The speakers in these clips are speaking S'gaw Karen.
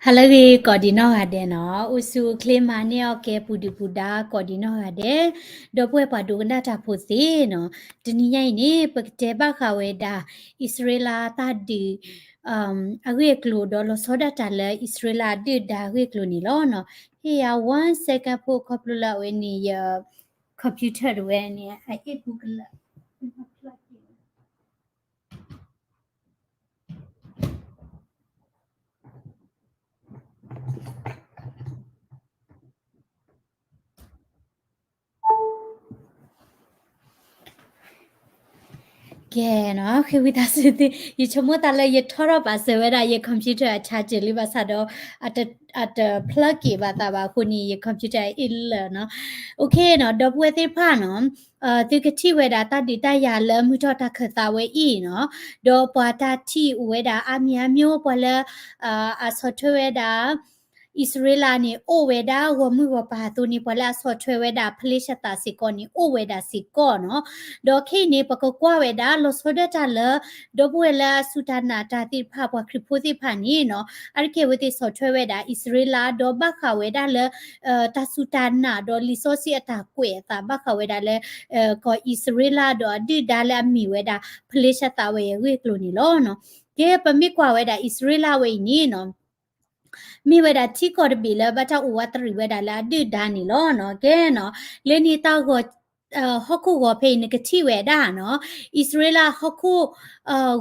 ဟါလၢအဂ့ၤ ကိးဒံးနီၢ်ဂၤဒဲးနီၤ, အိၣ်ဆူၣ်အိၣ်ချ့မၤန့ၢ်အီၣ်ကဲပူၤဒုၣ်ပူၤဒါ ကိးဒံးနီၢ်ဂၤဒဲး, ဒီပုၢ်ဝဲၢ်ပှၤဒိကနၣ်တၢ်ဖိသ့ၣ်နီၤ, တနံၤညါအံၤန့ၣ် ပကတဲဘၣ်ဃးဝဲဒၣ် အံၣ်စရ့လးတၢ်ဒုး အဂ့ၢ်အကျိၤ ဒီးလီၤဆီဒၣ်တၢ်လၢအံၣ်စရ့လးအဒုၣ်ဒါအဂ့ၢ်အကျိၤန့ၣ်လီၤနီၤ. ဟ့ၣ်ယၤ one second ဖိ ခီဖျိလၢအဝဲန့ၣ်ယ computer တဝဲန့ၣ် အအ့ၣ်ပူကလၢာ် ကဲနီၤ, ဃ့ဝံသးစူၤသု, ယဆိကမိၣ်သးလၢယထီၣ်ထီၣ်ပာ်စၢၤဝဲဒၣ်ယ computer အ charger လံ ဘၣ်ဆၣ်ဒီး အတ အတ plug က့ၤဘၣ်သးဘၣ်အဃိန့ၣ် ယ computer အအ့ၣ်လၢာ်နီၤ. OK နီၤ, ဒီပုၢ်ဝဲၢ်သ့ၣ်တဖၣ်နီၤ, သုကထံၣ်ဝဲဒၣ်တၢ်ဒုးတၢ်ယၤလၢမုၢ်ထီၣ်တၢ်ခၢၣ်သးဝဲအံၤနီၤ, ဒီးပှၤတၢ်ထံၣ်အိၣ်ဝဲဒၣ်အါမံၤအါမံၤ ပှၤလၢ အဆီၣ်ထွဲဝဲဒၣ် အံၣ်စရ့လးန့ၣ် အိၣ်ဝဲဒၣ်ဂီၢ်မုၢ်ဂီၢ်ပၤအသိးန့ၣ် ပှၤလၢအဆီၣ်ထွဲဝဲဒၣ်ဖလ့ၡသးစ့ၢ်ကီးန့ၣ် အိၣ်ဝဲဒၣ်စ့ၢ်ကီးနီၤ. ဒီးခဲအံၤန့ၣ် ပကကွၢ်ဝဲဒၣ်လီၤဆီဒၣ်တၢ်လၢ ဒီပုၢ်ဝဲၢ်လၢအစူၢ်တၢ်နာ်တၢ်သ့ၣ်တဖၣ် ပှၤခရံာ်ဖိသ့ၣ်တဖၣ်န့ၣ်နီၤ, အါတက့ၢ်အဝဲသ့ၣ်ဆီၣ်ထွဲဝဲဒၣ်အံၣ်စရ့လး ဒီးဘၣ်ဃးဝဲဒၣ်လၢ တၢ်စူၢ်တၢ်နာ်ဒီးလံာ်စီဆှံအတၢ်ကွဲးအသး ဘၣ်ဃးဝဲဒၣ်လၢ ကီၢ်အံၣ်စရ့လးဒီးအဒုၣ်ဒါလၢအမ့ၢ်ဝဲဒၣ် ဖလ့ၡသးဝဲအံၤအဂ့ၢ်အကျိၤန့ၣ်လီၤနီၤ. ကဲ ပမ့ၢ်ကွၢ်ဝဲဒၣ်အံၣ်စရ့လးဝဲအံၤန့ၣ်နီၤ မ့ၢ်ဝဲဒၣ်ထံကီၢ်တဘ့ၣ်လၢဘၣ်တၢ်အိၣ်ဝးတရံးဝဲဒၣ်လၢအဒုၣ်ဒါန့ၣ်လီၤနီၤ. ကဲနီၤ, လၢန့ၣ်တၢ်ဂီၤ ဟီၣ်ခိၣ်ဂီၤဖဲအံၤ နကထံၣ်ဝဲဒၣ်နီၤ, အံၣ်စရ့လးဟီၣ်ခိၣ်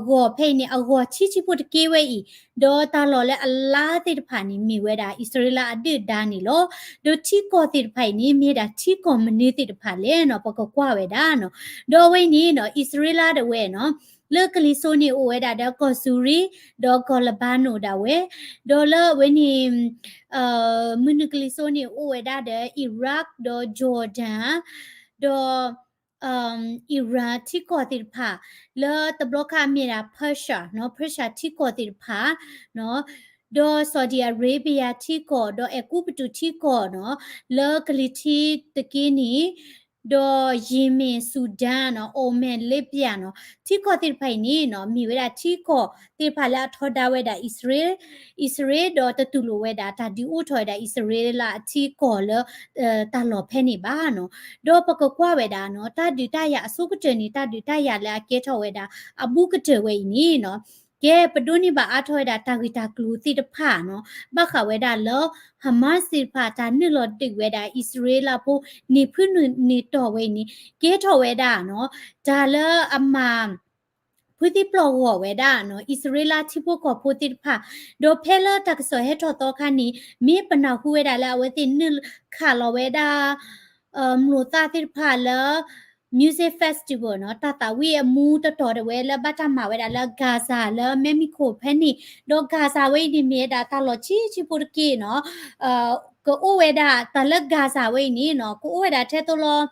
ဂီၤဖဲအံၤန့ၣ် အဂီၤဆံးဆံးဖိတက့ၢ်ဝဲအံၤ, ဒီးတၢ်လီၢ်လၢအလါသ့ၣ်တဖၣ်န့ၣ် မ့ၢ်ဝဲဒၣ်အံၣ်စရ့လးအဒုၣ်ဒါန့ၣ်လီၤ. ဒီးထံကီၢ်သ့ၣ်တဖၣ်အံၤန့ၣ် မ့ၢ်ဒၣ်ထံကီၢ်မနုၤသ့ၣ်တဖၣ်လဲၣ်နီၤ, ပကကွၢ်ဝဲဒၣ်နီၤ. ဒီးအဝဲအံၤန့ၣ်နီၤ အံၣ်စရ့လးဒၣ်ဝဲနီၤ လၢကလံၤစိးန့ၣ်အိၣ်ဝဲဒၣ်ဒီးကီၢ်စူၤရံ ဒီးကီၢ်လဘါနိၣ်ဒၣ်ဝဲ, ဒီးလၢအဝဲန့ၣ် မုၢ်နုာ်ကလံၤစိးန့ၣ်အိၣ်ဝဲဒၣ်ဒီး Iraq ဒီး Jordan ဒီး Iran ထံကီၢ်သ့ၣ်တဖၣ် လၢတဘျီခါအမ့ၢ်ဒၣ် Persia နီၤ, Persia ထံကီၢ်သ့ၣ်တဖၣ် ဒီး Saudi Arabia ထံကီၢ် ဒီးအဲၤကူပတူးထံကီၢ်နီၤ, လၢကလံၤထံးတက့ၢ်န့ၣ် ဒီး Yemen, Sudan နီၤ, Oman, Libya နီၤ, ထံကီၢ်သ့ၣ်တဖၣ်အံၤန့ၣ်နီၤ မ့ၢ်ဝဲဒၣ်ထံကီၢ်သ့ၣ်တဖၣ်လၢအထီဒါဝဲဒၣ်အံၣ်စရ့လး, အံၣ်စရ့လးဒီးတတူၢ်လိာ်ဝဲဒၣ် တၢ်ဒုးအိၣ်ထီၣ်ဝဲဒၣ်အံၣ်စရ့လးအထံကီၢ်လၢ တၢ်လီၢ်ဖဲန့ၣ်ဘၣ်နီၤ. ဒီးပကကွၢ်ဝဲဒၣ်နီၤ တၢ်ဒုးတၢ်ယၤအဆိကတၢၢ်န့ၣ် တၢ်ဒုးတၢ်ယၤလၢအကဲထီၣ်ဝဲဒၣ် အဘူးကတၢၢ်ဝဲအံၤန့ၣ်နီၤ ကဲ ပဒိးန့ၢ်ဘၣ်အါထီၣ်ဝဲဒၣ်တၢ်ဂ့ၢ်တၢ်ကျိၤသ့ၣ်တဖၣ်နီၤ, ဘၣ်ဃးဝဲဒၣ်လၢ Hamas သ့ၣ်တဖၣ် တၢ်နုာ်လီၤဒုးဝဲဒၣ်အံၣ်စရ့လးဖိ န့ၢ်ဖုၣ်နုာ်န့ၢ်တီၢ်ဝဲအံၤန့ၣ် ကဲထီၣ်ဝဲဒၣ်နီၤ တၢ်လၢအမၤ ဖုသံပျီၢ်ဂီၢ်ဝဲဒၣ်နီၤ အံၣ်စရ့လးထံဖိကီၢ်ဖိသ့ၣ်တဖၣ်, ဒီးဖဲလၢတၢ်ကစီၣ်ဟဲထီၣ်သီခါန့ၣ် မ့ၢ်ပနၢ်ဟူဝဲဒၣ်လၢအဝဲသ့ၣ်နုာ်ခးလီၤဝဲဒၣ် မျိာ်သၣ်သ့ၣ်တဖၣ်လၢ music festival နီၤ, တၢ်သးဝံၣ်အမူတတီၤတဝဲလၢဘၣ်တၢ်မၤဝဲဒၣ်လၢ Gaza လၢ Mexico ဖဲန့ၣ်, ဒီး Gaza ဝဲအံၤန့ၣ်မ့ၢ်ဝဲဒၣ်တၢ်လီၢ်ဆံးဆံးဖိတက့ၢ်နီၤ, ကအိၣ်ဝဲဒၣ်တၢ်လၢ Gaza ဝဲအံၤန့ၣ်နီၤ ကအိၣ်ဝဲဒၣ်ထဲသိးလီၤ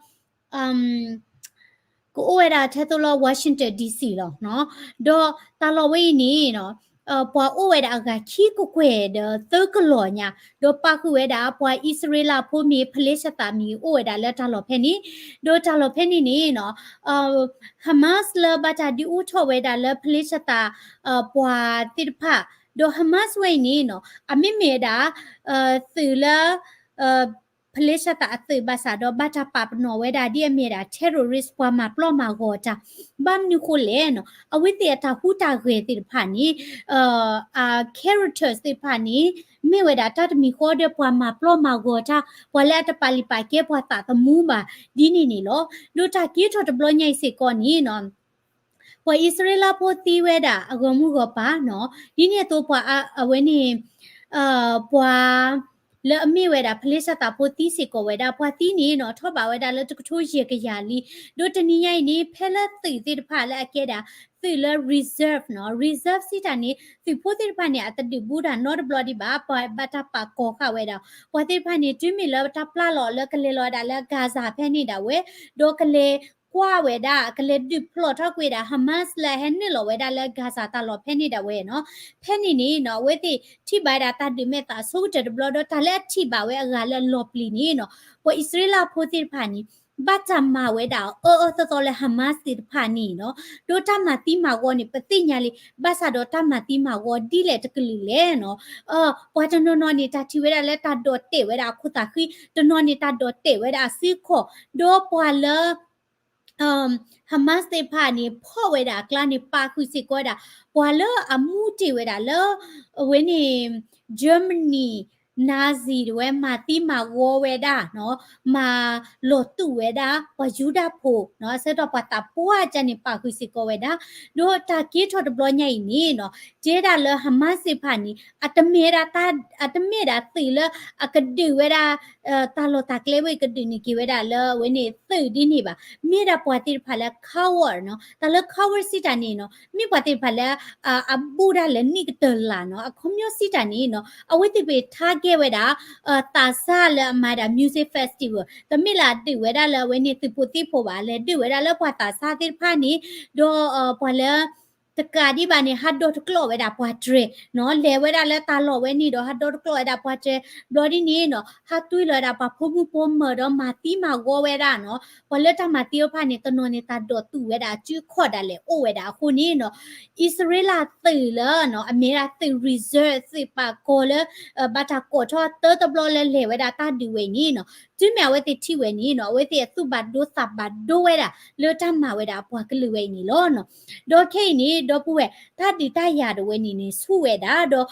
ကအိၣ်ဝဲဒၣ်ထဲသိးလီၤ Washington D C လီၤနီၤ, ဒီးတၢ်လီၢ်ဝဲအံၤန့ၣ်နီၤ ပှၤအိၣ်ဝဲဒၣ်အဂၤခံကကွဲၢ်ဒီးသၢကလီၢ်ညါ, ဒီးပာ်ဃုာ်ဝဲဒၣ်ပှၤအံၣ်စရ့လးဖိမ့ၢ် ဖလ့ၡသးမ့ၢ်အိၣ်ဝဲဒၣ်လၢတၢ်လီၢ်ဖဲန့ၣ်, ဒီးတၢ်လီၢ်ဖဲန့ၣ်န့ၣ်နီၤ Hamas လၢဘၣ်တၢ်ဒုးအိၣ်ထီၣ်ဝဲဒၣ်လၢဖလ့ၡသး ပှၤသ့ၣ်တဖၣ်, ဒီး Hamas ဝဲအံၤန့ၣ်နီၤ အမ့မ့ၢ်ဝဲဒၣ် သုးလၢ ဖလ့ၡသးအသုးဘၣ်ဆၣ်ဒီး ဘၣ်တၢ်ပာ်ပနီၣ်ဝဲဒၣ်ဒ်အမ့ၢ်ဒၣ် terrorist ပှၤမၤပျီမၤဂီၤတၢ်, ဘၣ်မနုၤဃိလဲၣ်နီၤ အဝဲသ့ၣ်အတၢ်ဟူးတၢ်ဂဲၤသ့ၣ်တဖၣ်န့ၣ် အ characters သ့ၣ်တဖၣ်န့ၣ် မ့ၢ်ဝဲဒၣ်တၢ်တမံၤဃီဒီးပှၤမၤပျီမၤဂီၤတၢ်, ပှၤလၢအတပာ်လုၢ်ပာ်ကဲပှၤသးသမူဘၣ်ဒ်န့ၣ်န့ၣ်လီၤ. ဒီးတၢ်က့ၤထီၣ်တဘျီညါအံၤစ့ၢ်ကီးန့ၣ်နီၤ ပှၤအံၣ်စရ့လးဖိသံဝဲဒၣ်အဂီၢ်မုၢ်ဂီၢ်ပၤနီၤ, ဒ်န့ၣ်အသိးပှၤအဝဲန့ၣ် ပှၤလၢအမ့ၢ်ဝဲဒၣ်ဖလ့ၡသးဖိသံစ့ၢ်ကီးဝဲဒၣ်, ပှၤသံန့ၣ်နီၤ ထီၣ်ဘးဝဲဒၣ်လၢတကထိယဲၢ်ကယၤလံ. ဒီးတနံၤညါအံၤန့ၣ် ဖဲလၢသုးသ့ၣ်တဖၣ်လၢအကဲဒၣ် သုးလၢ reserve နီၤ, reserve စံးတၢ်န့ၣ် သုးဖိသ့ၣ်တဖၣ်န့ၣ် အတဒုးဘူးတၢ်နီတဘျီဒံးဘၣ်, ပှၤဘၣ်တၢ်ပာ်ကီၤဃာ်ဝဲဒၣ်, ပှၤသ့ၣ်တဖၣ်န့ၣ် တုၤမ့ၢ်လၢတၢ်ပျၢ်လီၤလၢကလဲၤလီၤဝဲဒၣ်လၢ Gaza ဖဲန့ၣ်ဒၣ်ဝဲ, ဒီးကလဲၤကွၢ်ဝဲဒၣ် ကလဲၤဒုးဖျိးထီၣ်ကွံာ်ဝဲဒၣ် Hamas လၢအဟဲနုာ်လီၤဝဲဒၣ်လၢ Gaza တၢ်လီၢ်ဖဲန့ၣ်ဒၣ်ဝဲနီၤ. ဖဲန့ၣ်န့ၣ်နီၤ အဝဲသ့ၣ်ထံၣ်ဘၣ်ဝဲဒၣ်တၢ်ဒုးမဲာ်သးအဆိကတၢၢ်တဘျီ ဒီးတၢ်လၢအထံၣ်ဘၣ်ဝဲအဂၤလၢအလီၤပျံၤန့ၣ်နီၤ ပှၤအံၣ်စရ့လးဖိသ့ၣ်တဖၣ်န့ၣ် ဘၣ်တၢ်မၤဝဲဒၣ်အအၢအၢသီသီလၢ Hamas သ့ၣ်တဖၣ်န့ၣ်နီၤ, ဒီးတၢ်မၤသံမၤဝီန့ၣ် ပသ့ၣ်ညါလံ, ဘၣ်ဆၣ်ဒီးတၢ်မၤသံမၤဝီဒ်လဲၣ်တကလုာ်လဲၣ်နီၤ. ပှၤတနီၤနီၤန့ၣ် တၢ်ထံၣ်ဝဲဒၣ်လၢတၢ်ဒိးတဲာ်ဝဲဒၣ်အခိၣ်သးဃံ, တနီၤန့ၣ် တၢ်ဒိးတဲာ်ဝဲဒၣ်အစုခီၣ်, ဒီးပှၤလၢ Hamas သ့ၣ်တဖၣ်န့ၣ် ဖီၣ်ဝဲဒၣ်အကျါန့ၣ် ပာ်ဃုာ်စ့ၢ်ကီးဝဲဒၣ် ပှၤလၢအမူတ့ၢ်ဝဲဒၣ်လၢ အဝဲန့ၣ် Germany Nazi တဝဲ မၤသံမၤဝီဝဲဒၣ်နီၤ, မၤလီၤတူာ်ဝဲဒၣ် ပှၤယူဒၤဖိနီၤ, အဆၢကတီၢ်ပှၤသးပှၢ်ကန့ၣ် ပာ်ဃုာ်စ့ၢ်ကီးဝဲဒၣ်, ဒီးတၢ်က့ထီၣ်တဘျီညါအံၤန့ၣ်နီၤ, တဲဒၣ်လၢ Hamas သ့ၣ်တဖၣ်န့ၣ် အတမ့ၢ်ဒၣ် အတမ့ၢ်ဒၣ်သုးလၢအကဒုးဝဲဒၣ် တၢ်လီၢ်တၢ်ကျဲဝဲအံၤ ကဒုးန့ၢ်က့ၤဝဲဒၣ်လၢအဝဲန့ၣ်သုးဒ်န့ၣ်ဘၣ်, မ့ၢ်ဒၣ်ပှၤသ့ၣ်တဖၣ်လၢ coward နီၤ, တၢ်လၢ coward စံးတၢ်န့ၣ်နီၤ, မ့ၢ်ပှၤသ့ၣ်တဖၣ်လၢ အဘူးဒၣ်လၢနံၣ်ကတၢၢ်လၢ်နီၤ, အခီပညီစံးတၢ်န့ၣ်နီၤ, အဝဲသ့ၣ်တဖၣ် target ဝဲဒၣ် သးစၢ်လၢအမၤဒၣ် music festival, တမ့ၢ်လၢအဒုးဝဲဒၣ်လၢအဝဲန့ၣ်သုးဖိသံၣ်ဖိဘၣ်, လဲၤဒုးဝဲဒၣ်လၢပှၤသးစၢ်သ့ၣ်တဖၣ်န့ၣ်, ဒီးပှၤလၢ တကးဒံးဘၣ်န့ၣ် ဟးဒီတကျိးဝဲဒၣ်ပှၤတြဲၤနီၤ, လဲၤဝဲဒၣ်လၢတၢ်လီၢ်ဝဲန့ၣ်ဒီး ဟးဒီတကျိးဝဲဒၣ်ပှၤတြဲၤ, ဘျီဒ်န့ၣ်နီၤ ဟးတွံၢ်လီၤဝဲဒၣ်ပှၤဖိမုၣ်ဖိမၢၤဒီး မၤသံမၤဝီဝဲဒၣ်နီၤ, ပှၤလၢတၢ်မၤသံတဖၣ်န့ၣ် တနီၤန့ၣ် တၢ်ဒိးတူာ်ဝဲဒၣ်အစုခီၣ်ဒၣ်လဲာ်အိၣ်ဝဲဒၣ်အဃိန့ၣ်နီၤ, အံၣ်စရ့လးသုးလၢနီၤ အမ့ၢ်ဒၣ်သုး reserve သုးပာ်ကီၤလၢ ဘၣ်တၢ်ကိးထီၣ်တၢတဘျီလၢလဲၤဝဲဒၣ်တၢ်ဒုးဝဲအံၤန့ၣ်နီၤ, တုၤမ့ၢ်အဝဲသ့ၣ်ထံၣ်ဝဲန့ၣ်နီၤ, အဝဲသ့ၣ်အသူၣ်ဘၣ်ဒိသးဘၣ်ဒိဝဲဒၣ် လၢတၢ်မၤဝဲဒၣ်အပှၤကလုာ်ဝဲအံၤန့ၣ်လီၤနီၤ. ဒီးခဲအံၤန့ၣ် ဒီပုၢ်ဝဲၢ် တၢ်ဒုးတၢ်ယၤတဝဲန့ၣ်န့ၣ် ဆူၣ်ဝဲဒၣ်ဒီး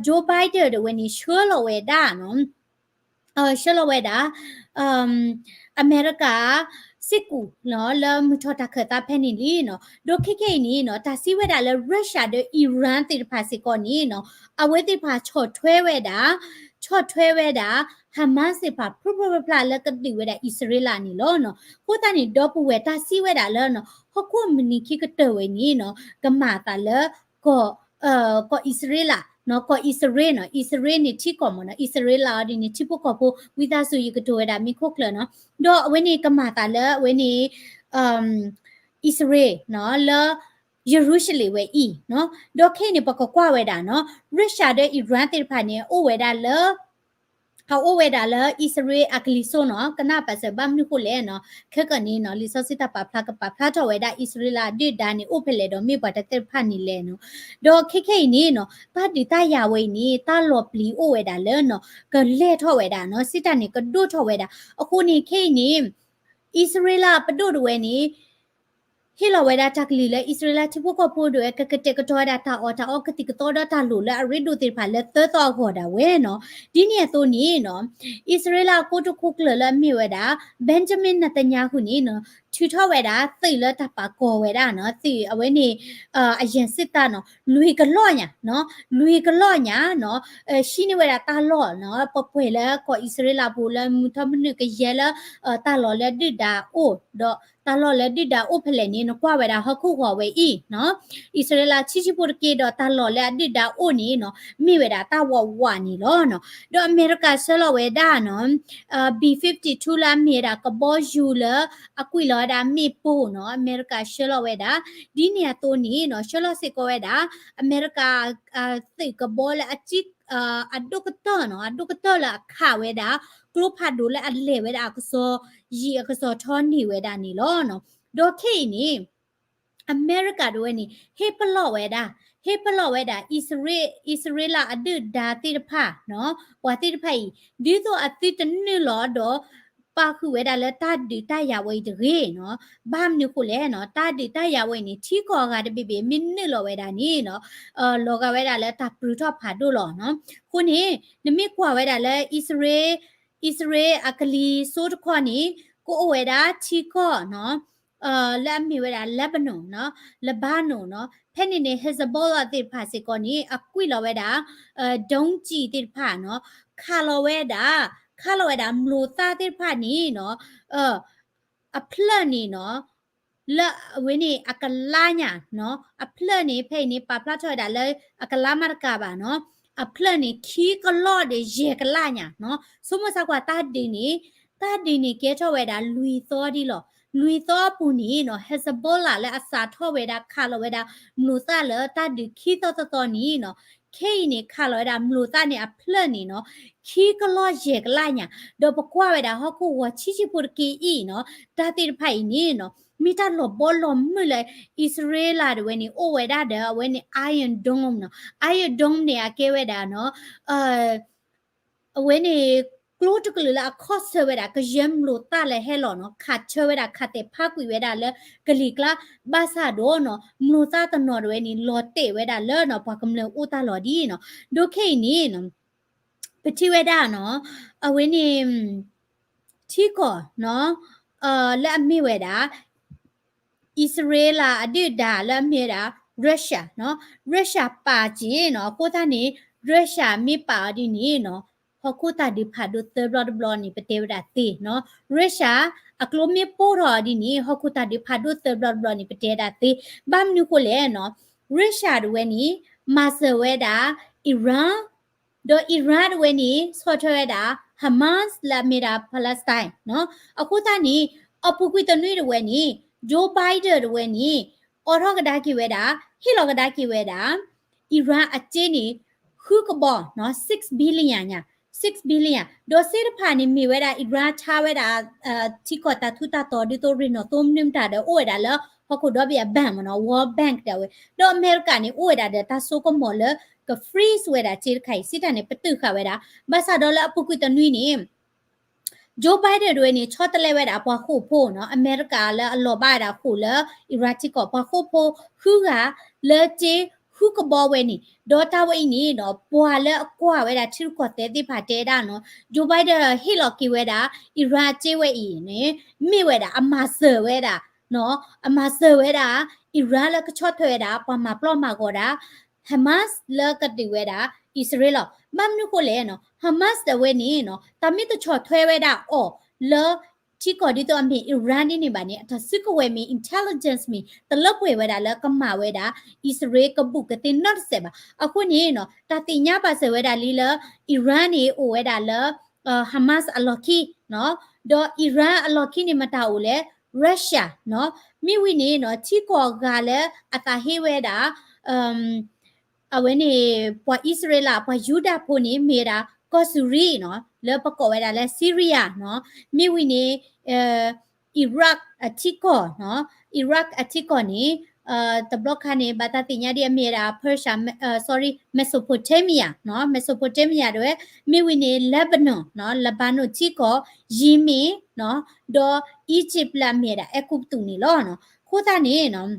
Joe Biden တဝဲန့ၣ် ဆှၢလီၤဝဲဒၣ်နီၤ ဆှၢလီၤဝဲဒၣ် အမဲရကၤ စ့ၢ်ကီးနီၤ လၢမုၢ်ထီၣ်တၢ်ခၢၣ်သးဖဲန့ၣ်လံနီၤ. ဒီးခဲခဲအံၤန့ၣ်နီၤ တၢ်စံးဝဲဒၣ်လၢ Russia ဒီး Iran သ့ၣ်တဖၣ်စ့ၢ်ကီးန့ၣ်နီၤ အဝဲသ့ၣ်တဖၣ်ဆီၣ်ထွဲဝဲဒၣ် ဆီၣ်ထွဲဝဲဒၣ် Hamas သ့ၣ်တဖၣ် ဖျိဖျိဖျါဖျါလၢကဒုးဝဲဒၣ်အံၣ်စရ့လးန့ၣ်လီၤနီၤ. အဃိသတးန့ၣ် ဒီပုၢ်ဝဲၢ် တၢ်စံးဝဲဒၣ်လၢနီၤ ဟီၣ်ခိၣ်မုၢ်နံၤခံကတၢၢ်ဝဲန့ၣ်နီၤ ကမၤအသးလၢ ကီၢ်အံၣ်စရ့လးနီၤ ကီၢ်အံၣ်စရ့လးနီၤ အံၣ်စရ့လးန့ၣ်ထံကီၢ်မ့ၢ်နီၤ အံၣ်စရ့လးအီၤဒ်န့ၣ် ထံဖိကီၢ်ဖိ ဝံသးစူၤ ယကတိၤဝဲဒၣ်မ့ၢ်ခိၣ်ကျၢၢ်နီၤ. ဒီးအဝဲန့ၣ်ကမၤအသးလၢအဝဲန့ၣ် အံၣ်စရ့လးနီၤ လၢ ယရူၤၡလ့ၣ်ဝဲအံၤနီၤ. ဒီးခဲအံၤန့ၣ် ပကကွၢ်ဝဲဒၣ်နီၤ Russia ဒီး Iran သ့ၣ်တဖၣ်န့ၣ် အိၣ်ဝဲဒၣ်လၢ အအိၣ်ဝဲဒၣ်လၢအံၣ်စရ့လးအကလံၤစိးနီၤ ကနၣ်ပာ်စၢၤဘၣ်မနုၤဃိလဲၣ်နီၤ. ခဲကနံၣ်နီၤ လံာ်စီဆှံတၢ်ပာ်ဖျါကပာ်ဖျါထီၣ်ဝဲဒၣ် အံၣ်စရ့လးအဒုၣ်ဒါန့ၣ် အိၣ်ဖဲလဲၣ်ဒီးမ့ၢ်ပှၤတၢ်သ့ၣ်တဖၣ်န့ၣ်လဲၣ်နီၤ. ဒီးခဲခဲအံၤန့ၣ်နီၤ တၢ်ဒုးတၢ်ယၤဝဲအံၤန့ၣ် တၢ်လီၤပျံၤအိၣ်ဝဲဒၣ်လၢနီၤ ကလဲၢ်ထီၣ်ဝဲဒၣ်နီၤ စံးတၢ်န့ၣ် ကဒိၣ်ထီၣ်ဝဲဒၣ်. အဃိန့ၣ် ခဲအံၤန့ၣ် အံၣ်စရ့လးပဒိၣ်တဝဲန့ၣ် ဟ့ၣ်လီၤဝဲဒၣ်တၢ်ကလုၢ်လၢ အံၣ်စရ့လးထံဖိကီၢ်ဖိဒၣ်ဝဲ ကကတဲာ်ကတီၤဝဲဒၣ်တၢ်အီၣ်တၢ်အီကသံၣ်ကသီဒီးတၢ်လိၣ်လၢအရ့ဒိၣ်သ့ၣ်တဖၣ်လၢသၢသီအဂီၢ်ဒၣ်ဝဲနီၤ. ဒ်န့ၣ်အသိးန့ၣ်နီၤ အံၣ်စရ့လးအကိတိာ်ခိၣ်ကျၢၢ်လၢအမ့ၢ်ဝဲဒၣ် Benjamin Netanyahu န့ၣ်နီၤ ထုးထီၣ်ဝဲဒၣ်သုးလၢတၢ်ပာ်ကီၤဝဲဒၣ်နီၤ သုးအဝဲန့ၣ် အရန်စစ်တပ်နီၤ လွံၢ်ကလီၢ်ညါနီၤ လွံၢ်ကလီၢ်ညါနီၤ ဟံးန့ၢ်ဝဲဒၣ်တၢ်လီၢ်နီၤ ပှဲၤပှဲၤလၢကီၢ်အံၣ်စရ့လးပူၤလၢမုၢ်ထီၣ်မနုၤကယဲၢ်လၢ တၢ်လီၢ်လၢဒုၣ်ဒါအိၣ်ဒီး တၢ်လီၢ်လၢဒုၣ်ဒါအိၣ်ဖဲလဲၣ်န့ၣ် နကွၢ်ဝဲဒၣ်ဟီၣ်ခိၣ်ဂီၤဝဲအံၤနီၤ အံၣ်စရ့လးထံဆံးဖိတက့ၢ်ဒီးတၢ်လီၢ်လၢအဒုၣ်ဒါအိၣ်န့ၣ်နီၤ မ့ၢ်ဝဲဒၣ်တၢ်ဝးဝးန့ၣ်လီၤနီၤ. ဒီးအမဲရကၤဆှၢလီၤဝဲဒၣ်နီၤ B fifty-two လၢအမ့ၢ်ဝဲဒၣ်ကဘီယူၤလၢအကွံာ်လီၤဝဲဒၣ်မ့ၣ်ပိၢ်နီၤ အမဲရကၤဆှၢလီၤဝဲဒၣ် ဒ်န့ၣ်အသိးန့ၣ်နီၤ ဆှၢလီၤစ့ၢ်ကီးဝဲဒၣ် အမဲရကၤ သုးကဘီလၢအကံ အဒိၣ်ကတၢၢ်နီၤ အဒိၣ်ကတၢၢ်လၢအခးဝဲဒၣ် ကျိဖးဒိၣ်လၢအလဲၤဝဲဒၣ်အကစီၣ် ယံာ်အကစီၣ်ထီန့ၢ်ဝဲဒၣ်န့ၣ်လီၤနီၤ. ဒီးခဲအံၤန့ၣ် အမဲရကၤတဝဲန့ၣ် ဟ့ၣ်ပလီၢ်ဝဲဒၣ် ဟ့ၣ်ပလီၢ်ဝဲဒၣ် အံၣ်စရ့လးအဒုၣ်ဒါသ့ၣ်တဖၣ်နီၤ ပှၤသ့ၣ်တဖၣ်အံၤ ဒ်သိးအသုတနုာ်လီၤဒီး ပာ်ဃုာ်ဝဲဒၣ်လၢတၢ်ဒုးတၢ်ယၤဝဲအံၤတဂ့ၤနီၤ. ဘၣ်မနုၤဃိလဲၣ်နီၤ တၢ်ဒုးတၢ်ယၤဝဲအံၤန့ၣ် ထံကီၢ်အဂၤတဘ့ၣ်ဘ့ၣ် မ့ၢ်နုာ်လီၤဝဲဒၣ်န့ၣ်နီၤ လီၤဂာ်ဝဲဒၣ်လၢတၢ်ပြူၤထီၣ်ဖးဒိၣ်လီၤနီၤ. အဃိန့ၣ် နမ့ၢ်ကွၢ်ဝဲဒၣ်လၢ အံၣ်စရ့လးအကလံၤစိးတခီန့ၣ် ကအိၣ်ဝဲဒၣ်ထံကီၢ်နီၤ လၢအမ့ၢ်ဝဲဒၣ် Lebanon နီၤ Lebanon နီၤ ဖဲန့ၣ်န့ၣ် Hezbollah သ့ၣ်တဖၣ်စ့ၢ်ကီးန့ၣ် အကွံာ်လီၤဝဲဒၣ် ဒုံးကျည် သ့ၣ်တဖၣ်နီၤ ခးလီၤဝဲဒၣ် ခးလီၤဝဲဒၣ် မိၢ်သၣ်သ့ၣ်တဖၣ်န့ၣ်နီၤ အဖျၢၣ်န့ၣ်နီၤ လၢအဝဲန့ၣ် အကလါညါနီၤ အဖျၢၣ်န့ၣ် ဖဲအံၤန့ၣ် ပာ်ဖျါထီၣ်ဝဲဒၣ်လၢ အကလါမးတကးဘၣ်နီၤ အဖျၢၣ်န့ၣ် ခံကလီၢ်ဒီးယဲၢ်ကလးညါနီၤ ဆိကမိၣ်ဆၢကွၢ်တၢ်ဒုးန့ၣ် တၢ်ဒုးန့ၣ်ကဲထီၣ်ဝဲဒၣ်လွံၢ်သီဒံးလီၤ လွံၢ်သီအပူၤန့ၣ်နီၤ Hezbollah လၢအစးထီၣ်ဝဲဒၣ်ခးလီၤဝဲဒၣ် မျိာ်သၣ်လၢတၢ်ဒုးခံသီသီသီန့ၣ်နီၤ, ခဲအံၤန့ၣ် ခးလီၤဝဲဒၣ်မျိာ်သၣ်န့ၣ်အဖျၢၣ်န့ၣ်နီၤ ခံကလီၢ်ယဲၢ်ကလးညါ, ဒီးပကွၢ်ဝဲဒၣ်ဟီၣ်ခိၣ်ဂီၤဆံးဆံးဖိတက့ၢ်အံၤနီၤ, တၢ်သ့ၣ်တဖၣ်အံၤန့ၣ်နီၤ မ့ၢ်တၢ်လီၤဘီလီၤမုၢ်လၢ အံၣ်စရ့လးတဝဲန့ၣ် အိၣ်ဝဲဒၣ်ဒီး အဝဲန့ၣ် Iron Dome နီၤ, Iron Dome န့ၣ် အကဲဝဲဒၣ်နီၤ အဝဲန့ၣ် ကျိတကလုာ်လၢအခီၣ်ဆၢဝဲဒၣ် ကယဲၢ်မျိာ်သၣ်လၢဟဲလီၤနီၤ, ခးဆၢဝဲဒၣ် ခးသဲးဖးကွံာ်ဝဲဒၣ်လၢကလံၤကျါ, ဘၣ်ဆၣ်ဒီးနီၤ မျိာ်သၣ်တနီၤတဝဲန့ၣ် လီၤတဲာ်ဝဲဒၣ်လၢနီၤ ပှၤကမျၢၢ်အိၣ်တၢ်လီၢ်ဒ်နီၤ, ဒီးခဲအံၤန့ၣ်နီၤ ပထံၣ်ဝဲဒၣ်နီၤ အဝဲန့ၣ် ထံကီၢ်နီၤ လၢအမ့ၢ်ဝဲဒၣ် အံၣ်စရ့လးအဒုၣ်ဒါလၢအမ့ၢ်ဝဲဒၣ် Russia နီၤ, Russia ပာ်က့ၤနီၤ, အဃိသတးန့ၣ် Russia မ့ၢ်ပာ်အီၤဒ်န့ၣ်နီၤ ဟီၣ်ခိၣ်တၢ်ဒုးဖးဒိၣ်သၢဘျီတဘျီန့ၣ် ပတဲဝဲဒၣ်သ့နီၤ, Russia အကျိမ့ၢ်ပိၢ်ထီၣ်အီၤဒ်န့ၣ် ဟီၣ်ခိၣ်တၢ်ဒုးဖးဒိၣ်သၢဘျီတဘျီန့ၣ် ပတဲဝဲဒၣ်သ့, ဘၣ်မနုၤဃိလဲၣ်နီၤ, Russia တဝဲန့ၣ် မၤစၢၤဝဲဒၣ် Iran ဒီး Iran တဝဲန့ၣ် ဆီၣ်ထွဲဝဲဒၣ် Hamas လၢအမ့ၢ်ဒၣ် Palestine နီၤ, အဃိသတးန့ၣ် အပူၤကွံာ်တနွံတဝဲန့ၣ် Joe Biden တဝဲန့ၣ် အိးထီၣ်ကဒါက့ၤဝဲဒၣ် ဟ့ၣ်လီၤကဒါက့ၤဝဲဒၣ် Iran အစ့န့ၣ် ဃုကဘီနီၤ six billion ညါ six billion ဒီးစ့တဖၣ်န့ၣ်မ့ၢ်ဝဲဒၣ် Iran ဆါဝဲဒၣ် ထံကီၢ်တၢ်ထူးတၢ်တီၤဒ်သိးရ့ၣ်နီၣ်သိမနုၤမတၤဒီး အိၣ်ဝဲဒၣ်လၢဟီၣ်ခိၣ်ဒီဘ့ၣ်အ bank မ့ၢ်နီၤ World Bank ဒၣ်ဝဲ, ဒီးအမဲရကၤန့ၣ် အိၣ်ဝဲဒၣ်ဒီးတၢ်စိကမီၤလၢက freeze ဝဲဒၣ်စ့တခါအံၤ စ့တၢ်န့ၣ် ပတုာ်ဃာ်ဝဲဒၣ်, ဘၣ်ဆၣ်ဒီးလၢအပူၤကွံာ်တနွံန့ၣ် Joe Biden တဝဲန့ၣ် ဆီတလဲဝဲဒၣ်ပှၤဃိာ်ဖိနီၤ အမဲရကၤလၢအလီၤဘၣ်ဝဲဒၣ်ဃိာ်လၢ Iran ထံကီၢ် ပှၤဃိာ်ဖိဃုဂၤလၢစ့ဃုကဘီဝဲန့ၣ်, ဒီးတၢ်ဝဲအံၤန့ၣ်နီၤ ပှၤလၢအကွၢ်ဝဲဒၣ်ထံရူၢ်ကီၢ်သဲးသ့ၣ်တဖၣ်တဲဒၣ်နီၤ Joe Biden ဟ့ၣ်လီၤက့ၤဝဲဒၣ် Iran အစ့ဝဲအံၤန့ၣ် မ့ၢ်ဝဲဒၣ်အမၤစၢၤဝဲဒၣ် အမၤစၢၤဝဲဒၣ် Iran လၢကဆီၣ်ထွဲဝဲဒၣ် ပှၤမၤပျီမၤဂီၤဒၣ် Hamas လၢကဒုးဝဲဒၣ် အံၣ်စရ့လးလီၤ. ဘၣ်မနုၤဃိလဲၣ်နီၤ Hamas တဝဲန့ၣ်နီၤ တၢ်မ့ၢ်တဆီၣ်ထွဲဝဲဒၣ်အီၤလၢ ထံကီၢ်ဒ်သိးအမ့ၢ် Iran ဒ်န့ၣ်ဘၣ်န့ၣ် အတၢ်စုကဝဲၤမ့ၢ် intelligence မ့ၢ် တလၢပှဲၤဝဲဒၣ်လၢကမၤဝဲဒၣ် အံၣ်စရ့လးကဘူးကသ့နီတစဲးဘၣ်. အဃိန့ၣ်နီၤ တၢ်သ့ၣ်ညါဘၣ်စၢၤဝဲဒၣ်လံလၢ Iran န့ၣ် အိၣ်ဝဲဒၣ်လၢ Hamas အလီၢ်ခံနီၤ, ဒီး Iran အလီၢ်ခံန့ၣ် မတၤအိၣ်လဲၣ် Russia နီၤ, မ့ၢ်ဝံၤန့ၣ်နီၤ ထံကီၢ်ဂၤလၢအသးဟ့ဝဲဒၣ် အဝဲန့ၣ် ပှၤအံၣ်စရ့လး ပှၤယူဒၤဖိန့ၣ် မ့ၢ်ဝဲဒၣ် ကီၢ်စူၤရံနီၤ, လၢပကိးဝဲဒၣ်လၢ Syria နီၤ, မ့ၢ်ဝံၤန့ၣ် Iraq အထံကီၢ်နီၤ, Iraq အထံကီၢ်န့ၣ် တဘျီခါန့ၣ် ဘၣ်တၢ်သ့ၣ်ညါဒ်အမ့ၢ်ဝဲဒၣ် Persia, sorry, Mesopotamia နီၤ, Mesopotamia တဝဲ, မ့ၢ်ဝံၤန့ၣ် Lebanon နီၤ, Lebanon ထံကီၢ်, Yemen နီၤ, ဒီး Egypt လၢအမ့ၢ်ဝဲဒၣ် အဲၤကူပတူးန့ၣ်လီၤ. အဃိသတးန့ၣ်နီၤ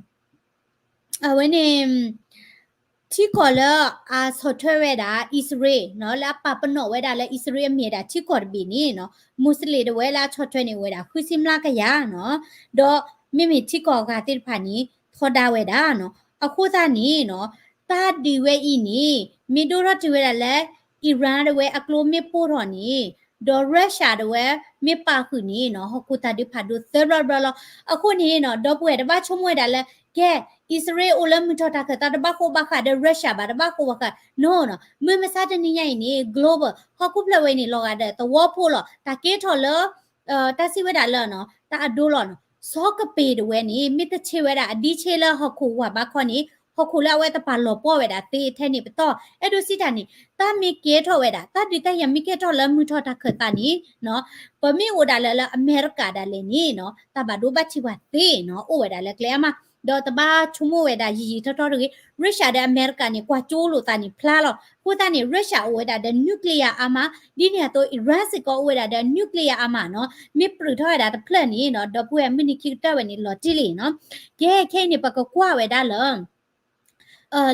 အဝဲန့ၣ် ထံကီၢ်လၢအဆီၣ်ထွဲဝဲဒၣ် အံၣ်စရ့လးနီၤ, လၢအပာ်ပနီၣ်ဝဲဒၣ်လၢအံၣ်စရ့လးအမ့ၢ်ဝဲဒၣ်ထံကီၢ်တဘ့ၣ်န့ၣ်နီၤ, မူးစလ့ၣ်တဝဲလၢအဆီၣ်ထွဲန့ၣ်အိၣ်ဝဲဒၣ်ဃုဆံမျးကယၤနီၤ, ဒီးမ့မ့ၢ်ထံကီၢ်အဂၤသ့ၣ်တဖၣ်န့ၣ် ထီဒါဝဲဒၣ်နီၤ. အဃိသတးန့ၣ်နီၤ တၢ်ဒုးဝဲအံၤန့ၣ် မ့ၢ်ဒိၣ်ထီၣ်တုၤဝဲဒၣ်လၢ Iran တဝဲအကျိမ့ၢ်ပိၢ်ထီၣ်န့ၣ် ဒီး Russia တဝဲမ့ၢ်ပာ်ဃုာ်န့ၣ်နီၤ ဟီၣ်ခိၣ်တၢ်ဒုးဖးဒိၣ်သၢဘျီတဘျီလီၤ. အဃိန့ၣ်နီၤ ဒီပုၢ်ဝဲၢ်တဘၣ်ဆိကမိၣ်ဝဲဒၣ်လၢ ကဲ အံၣ်စရ့လးအိၣ်လၢမုၢ်ထီၣ်တၢ်ခၢၣ်သးတဘၣ်ဃိဘၣ်ဃးဒီး Russia ဘၣ် တဘၣ်ဃိဘၣ်ဃး no နီၤ, မုၢ်မဆါတနံၤညါအံၤန့ၣ် global ဟီၣ်ခိၣ်ဖျၢၣ်ဝဲန့ၣ် လီၤဂာ်ဒီးသဝီဖိလီၤ. တၢ်ကဲထီၣ်လၢ တၢ်စံးဝဲဒၣ်လၢ တၢ်အဒိလီၤနီၤ, စီၤကပ့းတဝဲန့ၣ် မ့ၢ်တဆ့ဝဲဒၣ်အဒံးဆ့လၢဟီၣ်ခိၣ်ဝးဘၣ်ခီန့ၣ် ဟီၣ်ခိၣ်လၢအဝဲတပာ်လီၤပှီၢ်ဝဲဒၣ်သ့ထဲန့ၣ်ပတီၢ်. အဲၣ်ဒိးစံးတၢ်န့ၣ် တၢ်မ့ၢ်ကဲထီၣ်ဝဲဒၣ် တၢ်ဒုးတၢ်ယၤမ့ၢ်ကဲထီၣ်လၢမုၢ်ထီၣ်တၢ်ခၢၣ်သးန့ၣ်နီၤ, ပမ့ၢ်အိၣ်ဒၣ်လၢ လၢအမဲရကၤဒၣ်လဲာ်န့ၣ်နီၤ တၢ်ဘၣ်ဒိဘၣ်ထံးပှၤသ့နီၤ အိၣ်ဝဲဒၣ်လၢကျဲအါမး, ဒီးတဘၣ်ဆိကမိၣ်ဝဲဒၣ်ယံာ်ယံာ်ထီထီတဂ့ၤ, Russia ဒီးအမဲရကၤန့ၣ် ကွၢ်ကၠိလိာ်သးန့ၣ်ဖျါလီၤ. အဃိသတးန့ၣ် Russia အိၣ်ဝဲဒၣ်ဒီး nuclear arm ဒ်န့ၣ်အသိး Iran စ့ၢ်ကီးအိၣ်ဝဲဒၣ်ဒီး nuclear arm နီၤ, မ့ၢ်ပြုၢ်ထီၣ်ဝဲဒၣ်တဖျၢၣ်န့ၣ်နီၤ ဒီပုၢ်ဝဲၢ်မုၢ်နံၤခံကတၢၢ်ဝဲန့ၣ် လီၤတံၢ်လံနီၤ. ကဲ ခဲအံၤန့ၣ် ပကကွၢ်ဝဲဒၣ်လၢ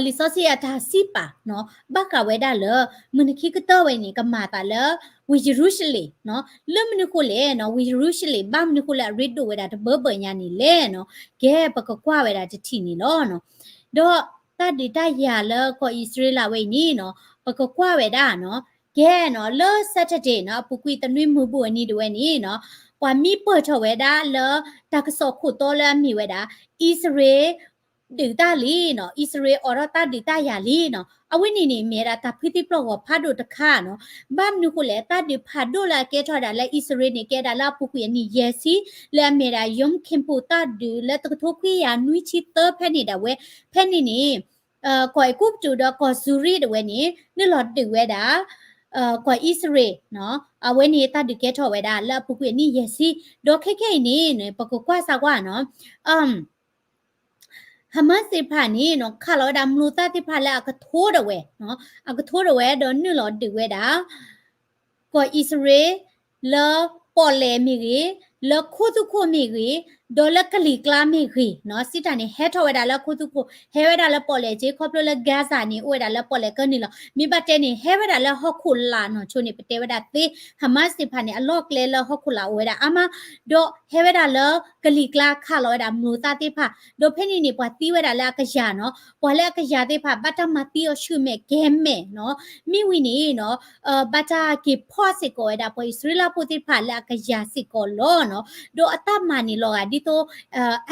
လံာ်စီဆှံအတၢ်စံးပာ်နီၤ ဘၣ်ဃးဝဲဒၣ်လၢ မုၢ်နံၤခံကတၢၢ်ဝဲန့ၣ် ကမၤအသးလၢ ဝ့ၢ်ယရူၤၡလ့ၣ်နီၤ, လၢမနုၤဃိလဲၣ်နီၤ ဝ့ၢ်ယရူၤၡလ့ၣ် ဘၣ်မနုၤဃိလၢအရ့ဒိၣ်ဝဲဒၣ်တဘၢဘၢညါန့ၣ်လဲၣ်နီၤ, ကဲ ပကကွၢ်ဝဲဒၣ်တထံၣ်န့ၣ်လီၤနီၤ. ဒီးတၢ်ဒုးတၢ်ယၤလၢကီၢ်အံၣ်စရ့လးဝဲအံၤန့ၣ်နီၤ ပကကွၢ်ဝဲဒၣ်နီၤ ကဲနီၤ လၢ Saturday နီၤ အပူၤကွံာ်သနွံမုၢ်ဘူၣ်အနံၤတဝဲန့ၣ်နီၤ ပှၤမံပၢၢ်ထီၣ်ဝဲဒၣ်လၢ တၢ်ကစီၣ်ခိၣ်တီလၢအမ့ၢ်ဝဲဒၣ် အံၣ်စရ့လး ဒုးတၢ်လံနီၤ, အံၣ်စရ့လးအိးထီၣ်တၢ်ဒုးတၢ်ယၤလံနီၤ. အဝဲန့ၣ်န့ၣ် မ့ၢ်ဝဲဒၣ်တၢ်ဖုသံပျီၢ်ဂီၤဖးဒိၣ်တခါနီၤ. ဘၣ်မနုၤဃိလဲၣ်, တၢ်ဒုးဖးဒိၣ်လၢအကဲထီၣ်ဝဲဒၣ်လၢအံၣ်စရ့လးန့ၣ် ကဲဒၣ်လၢအပူၤကွံာ်အနံၣ်ယဲၢ်ဆံ လၢအမ့ၢ်ဒၣ် Yom Kippur တၢ်ဒုးလၢတကထိခွံကယၤနွံဆံသၢဖဲန့ၣ်ဒၣ်ဝဲ, ဖဲန့ၣ်န့ၣ် ကီၢ်အဲၤကူပတူးဒီးကီၢ်စူၤရံဒၣ်ဝဲန့ၣ် နုာ်လီၤဒုးဝဲဒၣ် ကီၢ်အံၣ်စရ့လးနီၤ. အဝဲန့ၣ်တၢ်ဒုးကဲထီၣ်ဝဲဒၣ်လၢအပူၤကွံာ်အနံၣ်ယဲၢ်ဆံ, ဒီးခဲခဲအံၤန့ၣ် ပကကွၢ်စၢ်ကွၢ်နီၤ Hamas သ့ၣ်တဖၣ်န့ၣ်နီၤ ခးလီၤဝဲဒၣ်မျိာ်သၣ်သ့ၣ်တဖၣ်လၢအကထိဒၣ်ဝဲ, အကထိဒၣ်ဝဲဒီးနုာ်လီၤဒုးဝဲဒၣ် ကီၢ်အံၣ်စရ့လး လၢပီၣ်လဲၣ်မ့ၢ်ဂ့ၤ, လၢခိသူၣ်ခိၣ်မ့ၢ်ဂ့ၤ, ဒီးလၢကလံၤကျါမ့ၢ်ဂ့ၤနီၤ. စံးတၢ်န့ၣ် ဟဲထီၣ်ဝဲဒၣ်လၢခိသူၣ်ခိၣ်, ဟဲဝဲဒၣ်လၢပီၣ်လဲၣ်က့, ခီဖျိလၢ Gaza န့ၣ် အိၣ်ဝဲဒၣ်လၢပီၣ်လဲၣ်ကၢန့ၣ်လီၤ. မ့ၢ်ဘၣ်တဲန့ၣ် ဟဲဝဲဒၣ်လၢဟီၣ်ခိၣ်လာ်နီၤ, ဆိန့ၣ် ပတဲဝဲဒၣ်သ့ Hamas သ့ၣ်တဖၣ်န့ၣ် အလီၢ်ကျဲလၢဟီၣ်ခိၣ်လာ်အိၣ်ဝဲဒၣ်အါမး, ဒီးဟဲဝဲဒၣ်လၢကလံၤကျါခးလီၤဝဲဒၣ်မျိာ်သၣ်သ့ၣ်တဖၣ်, ဒီးဖဲန့ၣ်န့ၣ် ပှၤသံဝဲဒၣ်လၢအကယၤနီၤ, ပှၤလၢအကယၤသ့ၣ်တဖၣ် ဘၣ်တၢ်မၤသံအီၤဆူမဲာ်ကဲၤမဲာ်နီၤ. မ့ၢ်ဝံၤန့ၣ်နီၤ ဘၣ်တၢ်က့ၤဖီၣ်စ့ၢ်ကီးဝဲဒၣ် ပှၤအံၣ်စရ့လးဖိသ့ၣ်တဖၣ်လၢအကယၤစ့ၢ်ကီးလီၤနီၤ. ဒီးအတၢ်မၤန့ၣ်လီၤဂာ်ဒ်သိး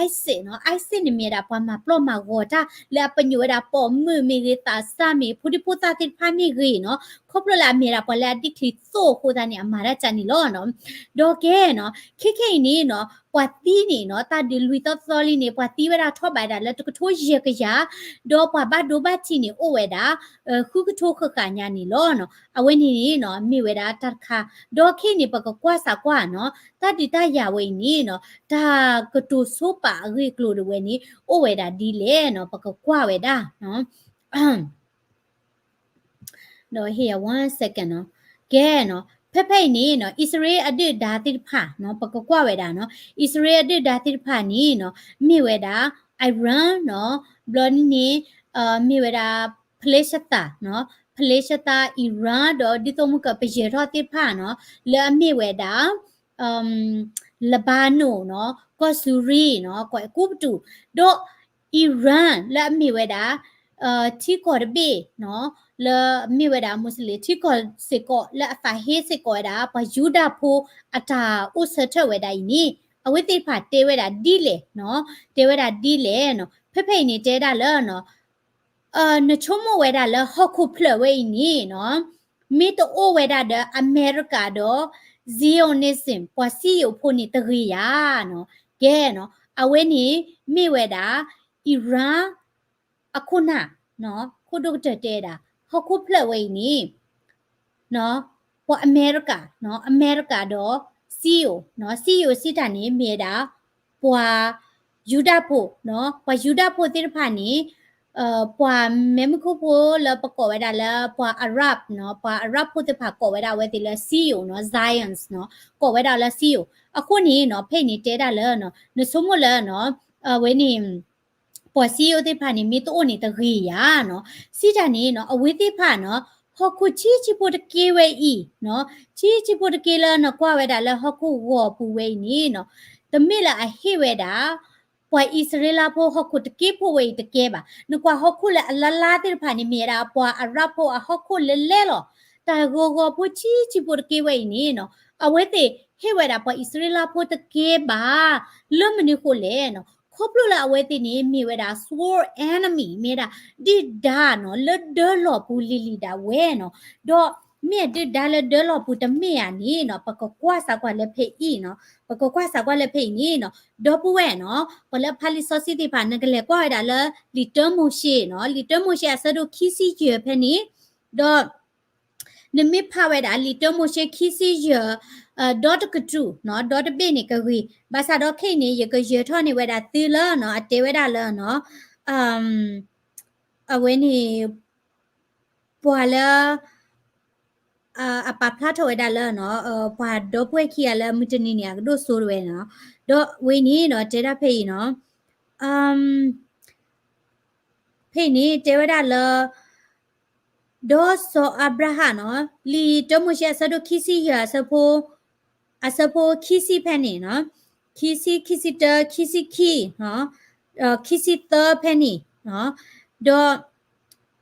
ISIS နီၤ, ISIS န့ၣ်မ့ၢ်ဒၣ်ပှၤမၤပျီၢ်မၤဂီၤတၢ် လၢအပညိၣ်ဝဲဒၣ်ပိာ်မုၣ်မ့ၢ်ဂ့ၤ, သးစၢ်မ့ၢ်ဂ့ၤ, ဖိဒံဖိသၣ်သ့ၣ်တဖၣ်မ့ၢ်ဂ့ၤနီၤ, ခီဖျိလၢအမ့ၢ်ဒၣ်ပှၤလၢအဒ်ချံသိၣ်အဃိသတးန့ၣ် အမၤတၢ်ကၢန့ၣ်လီၤနီၤ. ဒီးကဲနီၤ ခဲခဲအံၤန့ၣ်နီၤ ပှၤသံန့ၣ်နီၤ တၢ်ဒုးလွံၢ်သီသီလံန့ၣ် ပှၤသံဝဲဒၣ်ထီၣ်ဘးဒၣ်လၢတကထိယဲၢ်ကယၤ, ဒီးပှၤဘၣ်ဒိဘၣ်ထံးန့ၣ်အိၣ်ဝဲဒၣ် ဃုကထိဃၣ်ဃၣ်ညါန့ၣ်လီၤနီၤ. အဝဲန့ၣ်န့ၣ်နီၤ မ့ၢ်ဝဲဒၣ်တၢ်တခါ, ဒီးခဲအံၤန့ၣ် ပကကွၢ်စးကွၢ်နီၤ တၢ်ဒုးတၢ်ယၤဝဲအံၤန့ၣ်နီၤ တၢ်ကတိၤဆိပာ်အဂ့ၢ်အကျိၤဒၣ်ဝဲန့ၣ် အိၣ်ဝဲဒၣ်ဒ်လဲၣ်နီၤ ပကကွၢ်ဝဲဒၣ် ဒီးဟ့ၣ်ယၤ one second နီၤ. ကဲနီၤ ဖဲဖဲအံၤန့ၣ်နီၤ အံၣ်စရ့လးအဒုၣ်ဒါသ့ၣ်တဖၣ်နီၤ ပကကွၢ်ဝဲဒၣ်နီၤ အံၣ်စရ့လးအဒုၣ်ဒါသ့ၣ်တဖၣ်န့ၣ်နီၤ မ့ၢ်ဝဲဒၣ် Iran နီၤ ဘျီန့ၣ် မ့ၢ်ဝဲဒၣ် Palestine နီၤ Palestine Iran ဒီးဒ်သိးမုၢ်ကပယဲၤထီၣ်သ့ၣ်တဖၣ်နီၤ လၢအမ့ၢ်ဝဲဒၣ် Lebanon နီၤ ကီၢ်စူၤရံနီၤ ကီၢ်အဲၤကူပတူး ဒီး Iran လၢအမ့ၢ်ဝဲဒၣ် ထံကီၢ်တဘ့ၣ်နီၤ လၢအမ့ၢ်ဝဲဒၣ် Muslim ထံကီၢ်စ့ၢ်ကီး လၢအသးဟ့စ့ၢ်ကီးဝဲဒၣ် ပှၤယူဒၤဖိအတၢ်အိၣ်ဆၢထၢၣ်ဝဲဒၣ်အံၤန့ၣ် အဝဲသ့ၣ်တဖၣ်တဲဝဲဒၣ်ဒ်လဲၣ်နီၤ တဲဝဲဒၣ်ဒ်လဲၣ်နီၤ ဖဲဖဲအံၤန့ၣ်တဲဒၣ်လၢနီၤ နဆိကမိၣ်ဝဲဒၣ်လၢဟီၣ်ခိၣ်ဖျၢၣ်ဝဲအံၤန့ၣ်နီၤ မ့ၢ်တအိၣ်ဝဲဒၣ်ဒီးအမဲရကၤဒီး Zionism ပှၤစံယိၣ်ဖိန့ၣ်တဂ့ၤယၤနီၤ ကဲနီၤ အဝဲန့ၣ်မ့ၢ်ဝဲဒၣ် Iran အခိၣ်နၢ် ခိၣ်ဒိၣ်ကတၢၢ်တဲဒၣ် ဟီၣ်ခိၣ်ဖျၢၣ်ဝဲအံၤန့ၣ် ပှၤအမဲရကၤ အမဲရကၤဒီး စံယိၣ် စံယိၣ်စံးတၢ်န့ၣ် မ့ၢ်ဝဲဒၣ် ပှၤယူဒၤဖိ ပှၤယူဒၤဖိသ့ၣ်တဖၣ်န့ၣ် ပှၤမဲာ်မုၢ်ခိၣ်ဖိလၢပကိးဝဲဒၣ်လၢပှၤ Arab နီၤ ပှၤ Arab ဖိသ့ၣ်တဖၣ်ကိးဝဲဒၣ်အဝဲသ့ၣ်လၢ Zionism နီၤ ကိးဝဲဒၣ်လၢစံယိၣ် အဃိန့ၣ်နီၤ ဖဲအံၤန့ၣ်တဲဒၣ်လၢ နဆိကမိၣ်လၢ အဝဲန့ၣ် ပှၤစံယိၣ်သ့ၣ်တဖၣ်န့ၣ် မ့ၢ်တအိၣ်န့ၣ်တဂ့ၤယၤနီၤ စံးတၢ်န့ၣ်နီၤ အဝဲသ့ၣ်တဖၣ်နီၤ ဟီၣ်ခိၣ်ဆံးဆံးဖိတက့ဝဲအံၤနီၤ ဆံးဆံးဖိတက့လၢနကွၢ်ဝဲဒၣ်လၢဟီၣ်ခိၣ်ဂီၤပူၤဝဲအံၤန့ၣ်နီၤ တမ့ၢ်လၢအဟ့ၣ်ဝဲဒၣ် ပှၤအံၣ်စရ့လးဖိဟီၣ်ခိၣ်တက့ဖိဝဲအံၤတကဲဘၣ် နကွၢ်ဟီၣ်ခိၣ်လၢအလါလါသ့ၣ်တဖၣ်န့ၣ် မ့ၢ်ဝဲဒၣ်ပှၤအရၣ်ဖိအဟီၣ်ခိၣ်လဲၤလဲၤလီၤ တၢ်ဂီၤဂီၤဖိဆံးဆံးဖိတက့ဝဲအံၤန့ၣ်နီၤ အဝဲသ့ၣ်ဟ့ၣ်ဝဲဒၣ်ပှၤအံၣ်စရ့လးဖိတက့ဘၣ် လၢမနုၤဃိလဲၣ်နီၤ ခီဖျိလၢအဝဲသ့ၣ်န့ၣ် မ့ၢ်ဝဲဒၣ် sworn enemy မ့ၢ်ဝဲဒၣ် ဒုၣ်ဒါနီၤ လၢဒၢလီၢ်ပူၤလံၤလံၤဒၣ်ဝဲနီၤ ဒီးမ့ၢ်အဒုၣ်ဒါလၢဒၢလီၢ်ပူၤတမ့ၢ်ဧါန့ၣ်နီၤ ပကကွၢ်စးကွၢ်လၢဖဲအံၤနီၤ ပကကွၢ်စးကွၢ်လၢဖဲအံၤန့ၣ်နီၤ ဒီပုၢ်ဝဲၢ်နီၤ ပှၤလၢဖးလံာ်စီဆှံသ့ၣ်တဖၣ် နကလဲၤကွၢ်ဝဲဒၣ်လၢ လံာ်တၢမိၤၡ့နီၤ လံာ်တၢမိၤၡ့အဆၢဒိၣ်ခံဆံယဲၢ်ဖဲန့ၣ် ဒီး နမ့ၢ်ဖးဝဲဒၣ် လံာ်တၢမိၤၡ့ခံဆံယဲၢ် ဒီတကတြူၢ်နီၤ ဒီတဘ့ၣ်န့ၣ်ကဂ့ၤ ဘၣ်ဆၣ်ဒီးခဲအံၤန့ၣ် ယကယၢၤထီၣ်န့ၢ်ဝဲဒၣ်သုလၢနီၤ အတဲဝဲဒၣ်လၢနီၤ အဝဲန့ၣ် ပှၤလၢ အပာ်ဖျါထီၣ်ဝဲဒၣ်လၢနီၤ ပှၤဒီပုၢ်ဝဲၢ်ခံဂၤလၢမုၢ်တနံၤန့ၣ် အကဒိၣ်စိတဝဲနီၤ ဒီးဝဲန့ၣ်နီၤ တဲဒၣ်ဖဲအံၤနီၤ ဖဲအံၤန့ၣ် တဲဝဲဒၣ်လၢ ဒီးစီၤအၤဘြၤဟၣ်နီၤ လံာ်တၢမိၤၡ့အဆၢဒိၣ်ခံဆံယဲၢ် အဆၢဖိ အဆၢဖိခံဆံဖဲန့ၣ်နီၤ ခံဆံ ခံဆံတၢ ခံဆံခံ ခံဆံသၢဖဲန့ၣ် ဒီး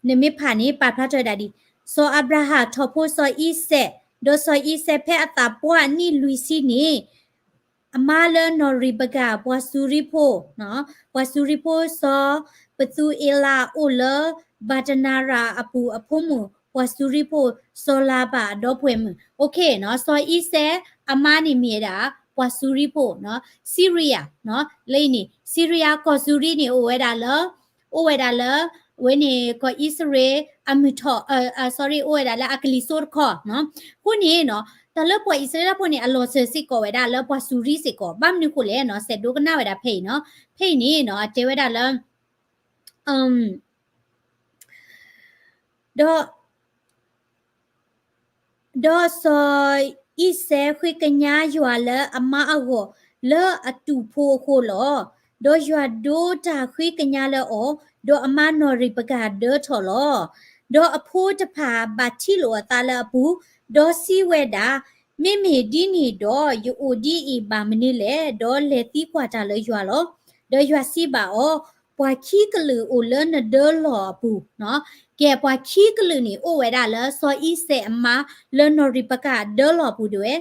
နမ့ၢ်ဖးန့ၣ် ပာ်ဖျါထီၣ်ဝဲဒၣ်ဒ် စီၤအၤဘြၤဟၣ်ထီၣ်ဖိစီၤအံၤစဲး ဒီးစီၤအံၤစဲးဖဲအသးပှၢ်နံၣ်လွံၢ်ဆံန့ၣ် အမါလၢနီၢ်ရံးဘကၤ ပှၤစူၤရံဖိ ပှၤစူၤရံဖိစီၤ ပသူအ့လးအိၣ်လၢ ဘၤတနၤရၤအပူၤအဖိမုၣ် ပှၤစူရံဖိ စီၤလၤဘၣ်အဒီပုၢ်ဝဲၢ်မုၣ်. Okay နီၤ, စီၤအံစဲအမါန့ၣ်မ့ၢ်ဝဲဒၣ် ပှၤစူရံဖိနီၤ, Syria နီၤ, လၢအံၤန့ၣ် Syria ကီၢ်စူရံန့ၣ် အိၣ်ဝဲဒၣ်လၢ အိၣ်ဝဲဒၣ်လၢ အဝဲန့ၣ်ကီၢ်အံၣ်စရ့လးအမုၢ်ထီၣ် အ sorry အိၣ်ဝဲဒၣ်လၢအကလံၤစိးတခီနီၤ. အဃိန့ၣ်နီၤ တၢ်လၢပှၤအံၣ်စရ့လးဖိန့ၣ် အလီၤစၢၤစ့ၢ်ကီးဝဲဒၣ်လၢပှၤစူရံစ့ၢ်ကီး, ဘၣ်မနုၤဃိလဲၣ်နီၤ, စဲးဒိကနၣ်ဝဲဒၣ်ဖဲအံၤနီၤ. ဖဲအံၤန့ၣ်နီၤ အတဲဝဲဒၣ်လၢ ဒီး ဒီးစီၤအံစဲဃ့ကညးယွၤလၢအမါအဂီၢ်လၢအတူၢ်ဖိအဃိလီၤ. ဒီးယွၤဒိတၢ်ဃ့ကညးလၢအီၤ, ဒီးအမါနီၢ်ရံးပကၤဒၢထီၣ်လီၤ. ဒီးအဖိတဖၣ်ဘၣ်ထံၣ်လိာ်အသးလၢအပူၤ, ဒီးစံးဝဲဒၣ်, မ့မ့ၢ်ဒ်န့ၣ်ဒီး ယအိၣ်ဒ်အံၤဘၣ်မနုၤလဲၣ်. ဒီးလဲၤသံကွၢ်တၢ်လၢယွၤလီၤ. ဒီးယွၤစံးဘၣ်အီၤ, ပှၤခံကလုာ်အိၣ်လၢနဒၢလီၢ်အပူၤနီၤ. ကဲ ပှၤခံကလုာ်န့ၣ် အိၣ်ဝဲဒၣ်လၢစီၤအံစဲအမါလၢနီၢ်ရံးပကၤဒၢလီၢ်အပူၤဒၣ်ဝဲ,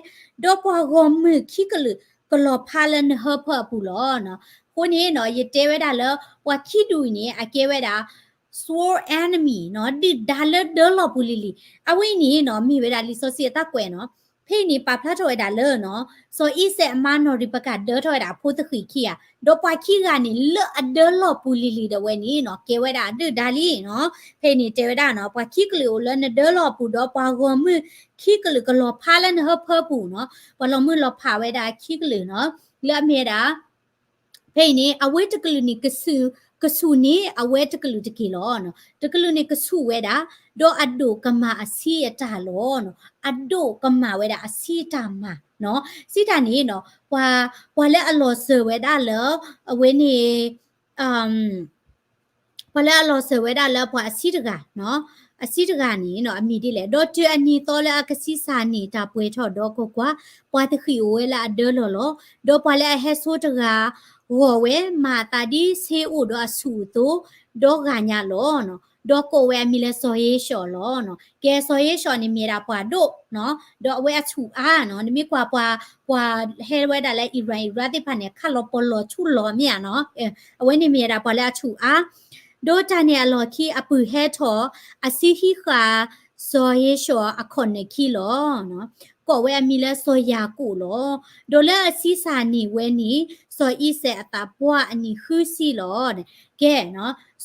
ဒီးပှၤဂီၢ်မုၢ်ခံကလုာ်ကလီၤဖးလၢနဟၢဖၢအပူၤလီၤ. အဃိန့ၣ်နီၤ ယတဲဝဲဒၣ်လၢ ပှၤခံဒူၣ်အံၤန့ၣ် အကဲဝဲဒၣ် sworn enemy နီၤ, ဒုၣ်ဒါလၢဒၢလီၢ်ပူၤလံၤလံၤ. အဝဲအံၤန့ၣ်နီၤ မ့ၢ်ဝဲဒၣ်လံာ်စီဆှံအတၢ်ကွဲးနီၤ. ဖဲအံၤန့ၣ် ပာ်ဖျါထီၣ်ဝဲဒၣ်လၢနီၤ စီၤအံစဲအမါနီၢ်ရံးပကၤဒၢထီၣ်ဝဲဒၣ်အဖိသဃံးခံဂၤ, ဒီးပှၤခံဂၤန့ၣ် လၢအဒၢလီၢ်ပူၤလံၤလံၤဒၣ်ဝဲန့ၣ်နီၤ ကဲဝဲဒၣ်ဒုၣ်ဒါလံနီၤ. ဖဲအံၤန့ၣ်တဲဝဲဒၣ်နီၤ ပှၤခံကလုာ်အိၣ်လၢနဒၢလီၢ်ပူၤ ဒီးပှၤဂီၢ်မုၢ်ခံကလုာ်ကလီၤဖးလၢနဟၢဖၢပူၤနီၤ. ပှၤလီၤမုၢ်လီၤဖးဝဲဒၣ်ခံကလုာ်နီၤ လၢအမ့ၢ်ဝဲဒၣ် ဖဲအံၤန့ၣ် အဝဲတကလုာ်န့ၣ် ကဆူၣ်န့ၢ်အဝဲတကလုာ်တက့ၢ်လီၤ. တကလုာ်န့ၣ်ကဆူၣ်ဝဲဒၣ်, ဒီးအဒိၣ်ကမၣ်အဆံးအတၢ်လီၤ. အဒိၣ်ကမၣ်ဝဲဒၣ်အဆံးအတၢ်မၤနီၤ. စံးတၢ်န့ၣ်နီၤ ပှၤ ပှၤလၢအလီၤစၢၤဝဲဒၣ်လၢ အဝဲန့ၣ် ပှၤလၢအလီၤစၢၤဝဲဒၣ်လၢပှၤအဆံးတဂၤနီၤ, အဆံးတဂၤန့ၣ်နီၤ အမံၤဒ်လဲၣ်. ဒီးတုၤအနံၤသီလၢအကဆံးစၢ်န့ၢ်တၢ်ပှဲၤထီၣ်ဒီးကွၢ်ကွၢ်, ပှၤသဃံးအိၣ်ဝဲလၢအဒၢလီၢ်လီၤ. ဒီးပှၤလၢအဟဲဆိတဂၤ ဂီၤဝဲ မၤအသးဒ်ဆ့အိၣ်ဒီးအဆူၣ်အသိး, ဒီးဂာ်ညါလီၤ. ဒီးကိးဝဲအမံၤလၢစီၤယ့ၡီၤလီၤ. ကဲစီၤယ့ၡီၤန့ၣ်မ့ၢ်ဝဲဒၣ်ပှၤဒိၣ်နီၤ, ဒီးအဝဲအဆူၣ်အါနီၤ, နမ့ၢ်ကွၢ်ပှၤ ပှၤဟဲဝဲဒၣ်လၢ Iran Iraq သ့ၣ်တဖၣ်န့ၣ် ခးလီၤပီၤလီၤဆူၣ်လီၤမ့ၢ်ဧါနီၤ, အဝဲန့ၣ်မ့ၢ်ဝဲဒၣ်ပှၤလၢအဆူၣ်အါ ဒီးတၢ်န့ၣ်အလီၢ်ခံအပုၢ်ဟဲထီၣ် အဆံဟံးဃာ်စီၤယ့ၡီၤအခီၣ်နၢၣ်ခံလီၤ. ကိးဝဲအမံၤလၢစီၤယၤကိာ်လီၤ. ဒီးလၢအဆံးစၢ်န့ၢ်ဝဲန့ၣ် စီၤအံၤစဲးအသးပှၢ်အနံၣ်ဃုဆံလီၤ. ကဲ,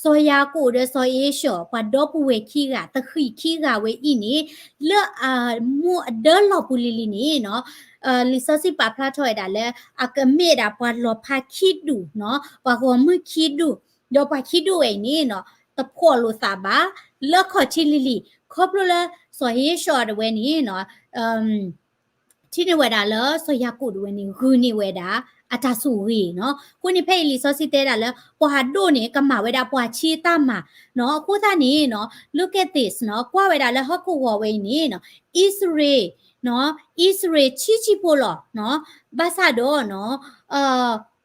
စီၤယၤကိာ်ဒီးစီၤယ့ၡီၤ ပှၤဒီပုၢ်ဝဲၢ်ခံဂၤ သဃံးခံဂၤဝဲအံၤန့ၣ် လၢအမိၢ်အဒၢလီၢ်ပူၤလံၤလံၤန့ၣ်နီၤ, လံာ်စီဆှံပာ်ဖျါထီၣ်ဝဲဒၣ်လၢ အကမ့ၢ်ဒၣ်ပှၤလီၤဖးခံဒူၣ်နီၤ, ပှၤဂီၢ်မုၢ်ခံဒူၣ်, ဒီးပှၤခံဒူၣ်ဝဲအံၤန့ၣ်နီၤ တဖှီၣ်လိာ်သးဘၣ် လၢခီၣ်ထံးလံၤလံၤ ခီဖျိလၢစီၤယ့ၡီၤဒၣ်ဝဲန့ၣ်နီၤ ထံၣ်န့ၢ်ဝဲဒၣ်လၢစီၤယၤကိာ်ဒၣ်ဝဲန့ၣ် ဂုာ်န့ၢ်ဝဲဒၣ် အတၢ်ဆိၣ်ဂ့ၤနီၤ. အဃိန့ၣ်ဖဲအံၤလံာ်စီဆှံတဲဒၣ်လၢ ပှၤဒိၣ်န့ၣ် ကမၤဝဲဒၣ်ပှၤဆံးတၢ်မၤနီၤ. အဃိသတးန့ၣ်နီၤ look at this နီၤ, ကွၢ်ဝဲဒၣ်လၢဟီၣ်ခိၣ်ဂီၤဝဲအံၤန့ၣ်နီၤ အံၣ်စရ့လး အံၣ်စရ့လးဆံးဆံးဖိလီၤနီၤ. ဘၣ်ဆၣ်ဒီးနီၤ